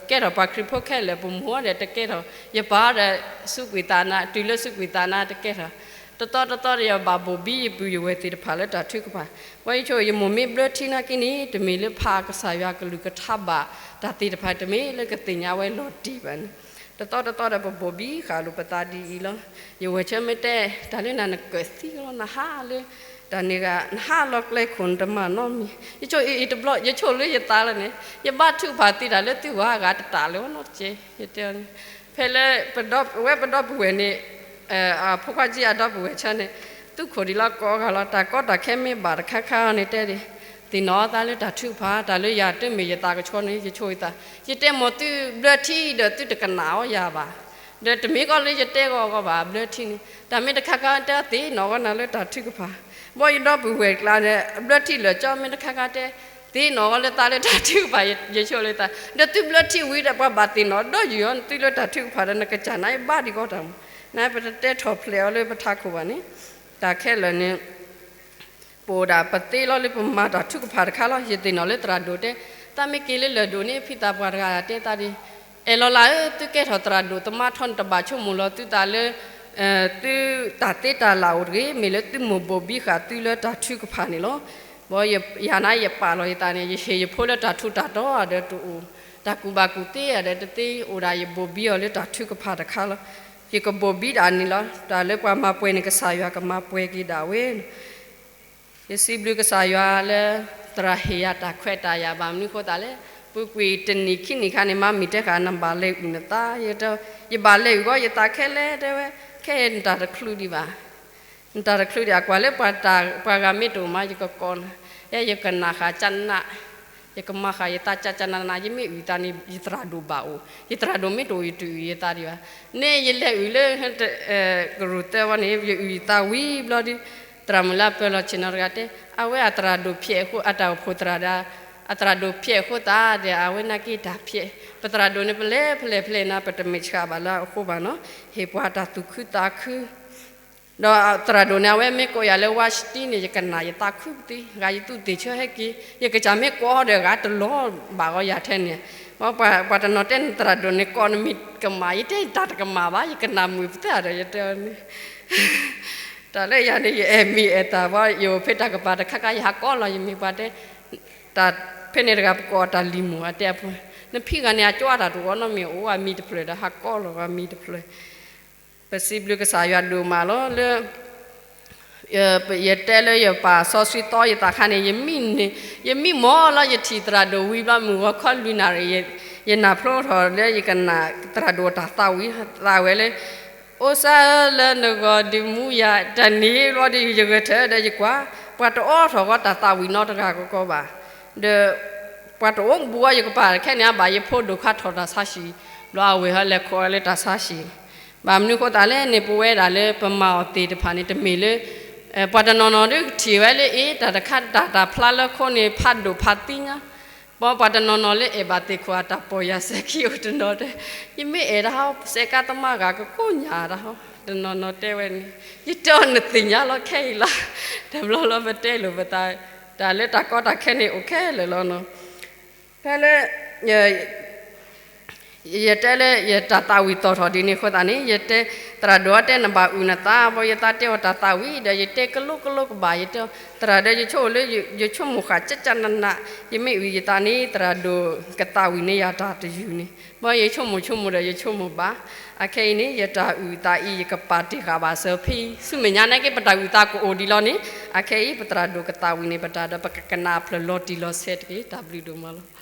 ကဲထီၣ်ပှၤခရံာ်ဖိခဲလၢာ် ပမိၢ်ဒီးတကဲထီၣ်, ယပၢ်ဒီးစူးကွံာ်သးနၤ တုၤလၢစူးကွံာ်သးနၤတကဲထီၣ်, တသီတသီဒီးယဘၣ်ဘိၣ်ဘံယပုၢ်ယဝဲၢ်သ့ၣ်တဖၣ်လၢတၢ်ထုကဖၣ်, ပှၤယဆိယမိၢ်မ့ၢ်ဘျၢထံနာ်က့န့ၣ် တမ့ၢ်လၢဖးကစၢ်ယွၤကလုၢ်ကထါဘၣ်, တၢ်သ့ၣ်တဖၣ်တမ့ၢ်လၢကသ့ၣ်ညါဝဲလီၤတံၢ်ဘၣ်န့ၣ်, တသီတသီဒီးပဘိၣ်ဘံဃာ်လိာ်ပသးဒ်အံၤလီၤ. ယဝဲၢ်ဆၢမ့ၢ်တဲ တၢ်လၢနၤနကၢၣ်သံလီၤ နဟးလၢ တၢ်န့ၣ်ဂ့ၤ နဟးလီၤကျဲခိၣ်နတမၤနီတမံၤ, ယဆိအံၤအံၤတဘျီ ယဆိလၢယသးလၢန့ၣ် ယဘၣ်ထုကဖၣ်သ့တၢ်လၢသုဂၤအဂၤတတၢ်လၢၤနီတကဲး, ယတဲအီၤန့ၣ်, ဖဲလၢ ဝဲပဒီပုၢ်ဝဲၢ်န့ၣ် အဖိခွါကၠံအဒီပုၢ်ဝဲၢ်ဆၢန့ၣ် သူခိၣ်ဒံးလီၤကိးဂၤလီၤ တၢ်ကီတၢ်ခဲမ့ၢ်ဘၣ်တခါခါအီၤန့ၣ်တဲဒ်, သ့ၣ်နီၣ်အသးလၢတၢ်ထုကဖၣ် တၢ်လၢယၤတမ့ၢ်ယသးကဆှီန့ၣ် ယဆိယသး, ယတဲမိၢ်သုဘျၢထံဒီးသုတကနၣ်အီၤယၤဘၣ်, ဒီးတမ့ၢ်ကီးလၢယတဲဂီၢ်ဂီၢ်ဘၣ် ဘျၢထံန့ၣ် တၢ်မ့ၢ်တခါခါတဲသ့ၣ်နီၣ်ဂီၢ်နၤလၢတၢ်ထုကဖၣ်, ဘၣ်ယဒီပုၢ်ဝဲၢ်ကျါန့ၣ် ဘျၢထံလၢာ်ကၠီမ့ၢ်တခါခါတဲ သ့ၣ်နီၣ်ဂီၢ်လၢသးလၢတၢ်ထုကဖၣ် ယဆိလၢသး, ဒီးသုဘျၢထံဝံၤဒီးပှၤဘၣ်သ့ၣ်နီၣ်ဒီးယုာ်အီၤ သုလၢတၢ်ထုကဖၣ်ဒီးနကစၢ်နၤဘၣ်ဒံးကီးတၢ်မူ, နပတတဲထီၣ်ဖျဲးအီၤလၢပထးခိၣ်ဘၣ်န့ၣ်, တၢ်ခဲလၢာ်န့ၣ် ပအိၣ်ဒၣ်ပသ့လီၤလၢပမၤတၢ်ထုကဖၣ်တခါလီၤ. ယသ့ၣ်နီၣ်လၢသရၣ်ဒိၣ်တဲ, သးမ့ၢ်က့ၤလၢလၢၢ်ဒိၣ်န့ၣ် ဖံသးပှၢ်တဂၤတဲသးဒ်, အဲၣ်လီၤလၢဧၢ သုကဲထီၣ်သရၣ်ဒိၣ်သမါထီန့ၣ် တဘၣ်ဆိကမိၣ်လီၤသုသးလၢ သုတၢ်သ့တၢ်လၢ်အိၣ်တဂ့ၤ, မ့ၢ်လၢသုမိၢ်ဘိၣ်ဘံဃာ်သုလၢတၢ်ထုကဖၣ်န့ၣ်လီၤ. ဘၣ်ယၤန့ၣ်ယပာ်လီၤယသးန့ၣ် ယဟ့ၣ်ယဖိလၢတၢ်ထူးတၢ်တီၤဒီးတအိၣ်, တၢ်ကူၣ်ဘၣ်ကူၣ်သ့ဒီးတသ့အိၣ်ဒၣ် ယဘိၣ်ဘံအီၤလၢတၢ်ထုကဖၣ်တခါလီၤ. ယကဘိၣ်ဘံဒၣ်န့ၣ်လီၤ. တၢ်လၢပှၤမၤပှဲၤန့ၣ် ကစၢ်ယွၤကမၤပှဲၤက့ၤဒၣ်ဝဲ ယစံးဘျုးကစၢ်ယွၤလၢ သရၣ်ဟ့ၣ်ယၤတၢ်ခွဲးတၢ်ယာ်ဘၣ်မနုၤအဃိသတးလဲၣ်, ပူၤကွံာ်တနံၤခံနံၤခါန့ၣ် မၤမံၤတဲဃာ် နဘၣ်လဲၤအုၣ်နသး, ယဘၣ်လဲၤအုၣ်ဂီၢ်ယသးခဲလၢာ်တဲဝဲ, ခဲအံၤနတၢ်တချုးဒံးဘၣ်, နတၢ်တချုးဒံး အကွၢ်လၢပှၤဂၤမ့ၢ်တအိၣ်မး ယကကိးနၤ, ယဲယကနၣ်ဃာ်ကနး ယကမၤဃာ်ယသးကနးနး ယမ့ၢ်အုၣ်သးန့ၣ် ယသရၣ်ဒိၣ်ဘၣ်အိၣ်, ယသရၣ်ဒိၣ်မ့ၢ်တအိၣ် ယတအုၣ်ယသးဒံးဘၣ်. န့ၣ်ယလဲၤအုၣ်လၢ ကရူၢ်သၢဝီန့ၣ် ယအုၣ်ယသးဝံၤဘျီဒီး သရၣ်မုၣ်လၢအပၢလီၤဆ့ၣ်နီၤတဂၤတဲ, အဝဲအသရၣ်ဒိၣ်ဖျဲးအဃိ အတၢ်အိၣ်ဖှိၣ်သရၣ်ဒီး အသရၣ်ဒိၣ်ဖျဲးအဃိသတးဒီး အဝဲနာ်က့တၢ်ဖျဲး, ပသရၣ်ဒိၣ်န့ၣ် ပလဲၤဖဲလဲၣ်ဖဲလဲၣ်နၤ ပတမဲာ်ဆှးဘၣ်လၢအဃိဘၣ်နီၤ, ဟ့ၣ်ပှၤတၢ်သူၣ်ခုသးခု ဒီးသရၣ်ဒိၣ်န့ၣ် အဝဲမ့ၢ်ကိးယၤလၢ ဝါစတံန့ၣ် ယကနၣ်ယသးခုပသ့, ဂၤယသူးသ့ၣ်ဆၢဟဲက့ၤ, ယကစၢ်မ့ၢ်ကိးဒီး ဂၤတလီၤဘၣ်ဂီၤယၤထဲန့ၣ်, ပှၤတနီၤတဲနသရၣ်ဒိၣ်န့ၣ် ကိးနမံၤကမၣ်, ယတဲတၢ်တကမၣ်ဘၣ်, ယကနၣ်မုာ်ပသ့ဒီး ယတဲအီၤန့ၣ် တၢ်လၢယၤန့ၣ် ယအဲၣ်မံၤအဲၣ်သၣ်ဘၣ်, ယအိၣ်ဖဲတၢ်ကပၤတခါခါ ယဟးကိးလီၤ ယမံၤပှၤတဲ, တၢ်ဖဲန့ၣ်တဂၤ ပကိးအီၤတၢ်လံၤမုၣ် အတဲအဖိ, နဖံဂၤန့ၣ် အကၠီတၢ်တဝီနီတမံၤ အိၣ်အမံၤတဖျၢၣ်ဒီး ဟးကိးလီၤအမံၤတဖျၢၣ် ပစံးဘျုးကစၢ်ယွၤဒိၣ်မးလီၤလၢ ယတဲလၢယပာ်စီဆှံသီယသးခါန့ၣ် ယမံမီၢ်လီၤ ယထံၣ်သရၣ်ဒိၣ်ဝံၤဘျီ မုၢ်ဂီၤခီလွံၢ်နၣ်ရံၣ် ယနၢ်ဖျိထီၣ်လၢယကနၣ်သရၣ်ဒိၣ်တၢ်သးဝံၣ်သးဝဲလၢ အိၣ်စၢ်ဧၢ လၢနဂီၢ်ဒုးမူယၤ တၢ်န့ၣ်ဘျီဒီး ယဂဲၤထၢၣ်ဒီးယကွၢ် ပှၤတအိးထီၣ်ဃီတၢ်သးဝံၣ်နီတဂၤကီကီဘၣ်, ဒီး ပှၤတအိၣ်ဘူးအီၤယကပၤခဲန့ၣ် အဘၣ်ယဖိဒိၣ်ခါထီၣ်တၢ်ဆါဟံၣ်, ဘျီအဝဲဟဲလဲၤခိးအီၤလၢတၢ်ဆါဟံၣ်, ဘၣ်မနုၤအဃိသတးလဲၣ်န့ၣ် ပဝဲဒၣ်လၢပမၤအီၤသ့ၣ်တဖၣ်န့ၣ် တမ့ၢ်လၢ ပှၤတနီၤနီၤဒုးကထံၣ်ဝဲလၢအ့ တၢ်တခါတၢ်တၢ်ဖျါလၢခိန့ၣ် ဖးဒိၣ်ဖးသံညါ, ပှၤပှၤတနီၤနီၤလၢအဲၣ်ဘၣ်သ့ၣ်ခိၣ်အတၢ်ပီၢ်ယၢ်စဲၤခံအိၣ်တနီၤတဲ, ယမ့ၢ်အဲၣ်တၢ်ဟီ စဲးကါသမါဂၤကကိးညၣ်တၢ်ဟီ, တနီၤနီၤတဲဝဲန့ၣ်, ယတဲအီၤနသ့ၣ်ညါလီၤခဲအံၤလီၤ, တဘျီလီၤပတဲလိာ်ပသး, တၢ်လၢတၢ်ကီတၢ်ခဲန့ၣ်အိၣ်ခဲလၢာ်လီၤနီၤ, ဖဲလၢ ယ ယတဲလၢယတၢ်သးဝံၣ်သီၣ်ထီၣ်ဒ်န့ၣ်အဃိသတးန့ၣ် ယတဲ သရၣ်ဒိၣ်အတဲ နဘၣ်အုၣ်နသး ဘီယသးတဲအီၤတၢ်သးဝံၣ်ဒီး ယတဲကလိကလိကဘၣ် ယတဲ သရၣ်ဒီးယဆိကမိၣ်လၢ ယဆိကမိၣ်ဃာ်ကကနန ယမ့ၢ်အုၣ်ယသးန့ၣ် သရၣ်ဒိၣ်ကသးဝံၣ်န့ၢ်ယၤတၢ်တယုၢ်န့ၣ် ဘီယဆိကမိၣ်ဆိကမိၣ်ဒီးယဆိကမိၣ်ဘၣ်. အခဲအံၤန့ၣ် ယတၢ်အုၣ်သးအံၤ ယကပာ်တ့ၢ်ဃာ်ဘၣ်စၢၤဖဲ ဆူမဲာ်ညါန့ၣ်က့ ပတၢ်အုၣ်သးကအိၣ်ဒံးလီၤန့ၣ် အခဲအံၤ ပသရၣ်ဒိၣ်ကသးဝံၣ်န့ၢ်ပတၢ်ဒီး ပကကနၣ်အဖျၢၣ်လီၤတံၢ်လီၤဆဲးတက့ၢ်. တၢ်ဘျုးဒိၣ်မးလီၤ.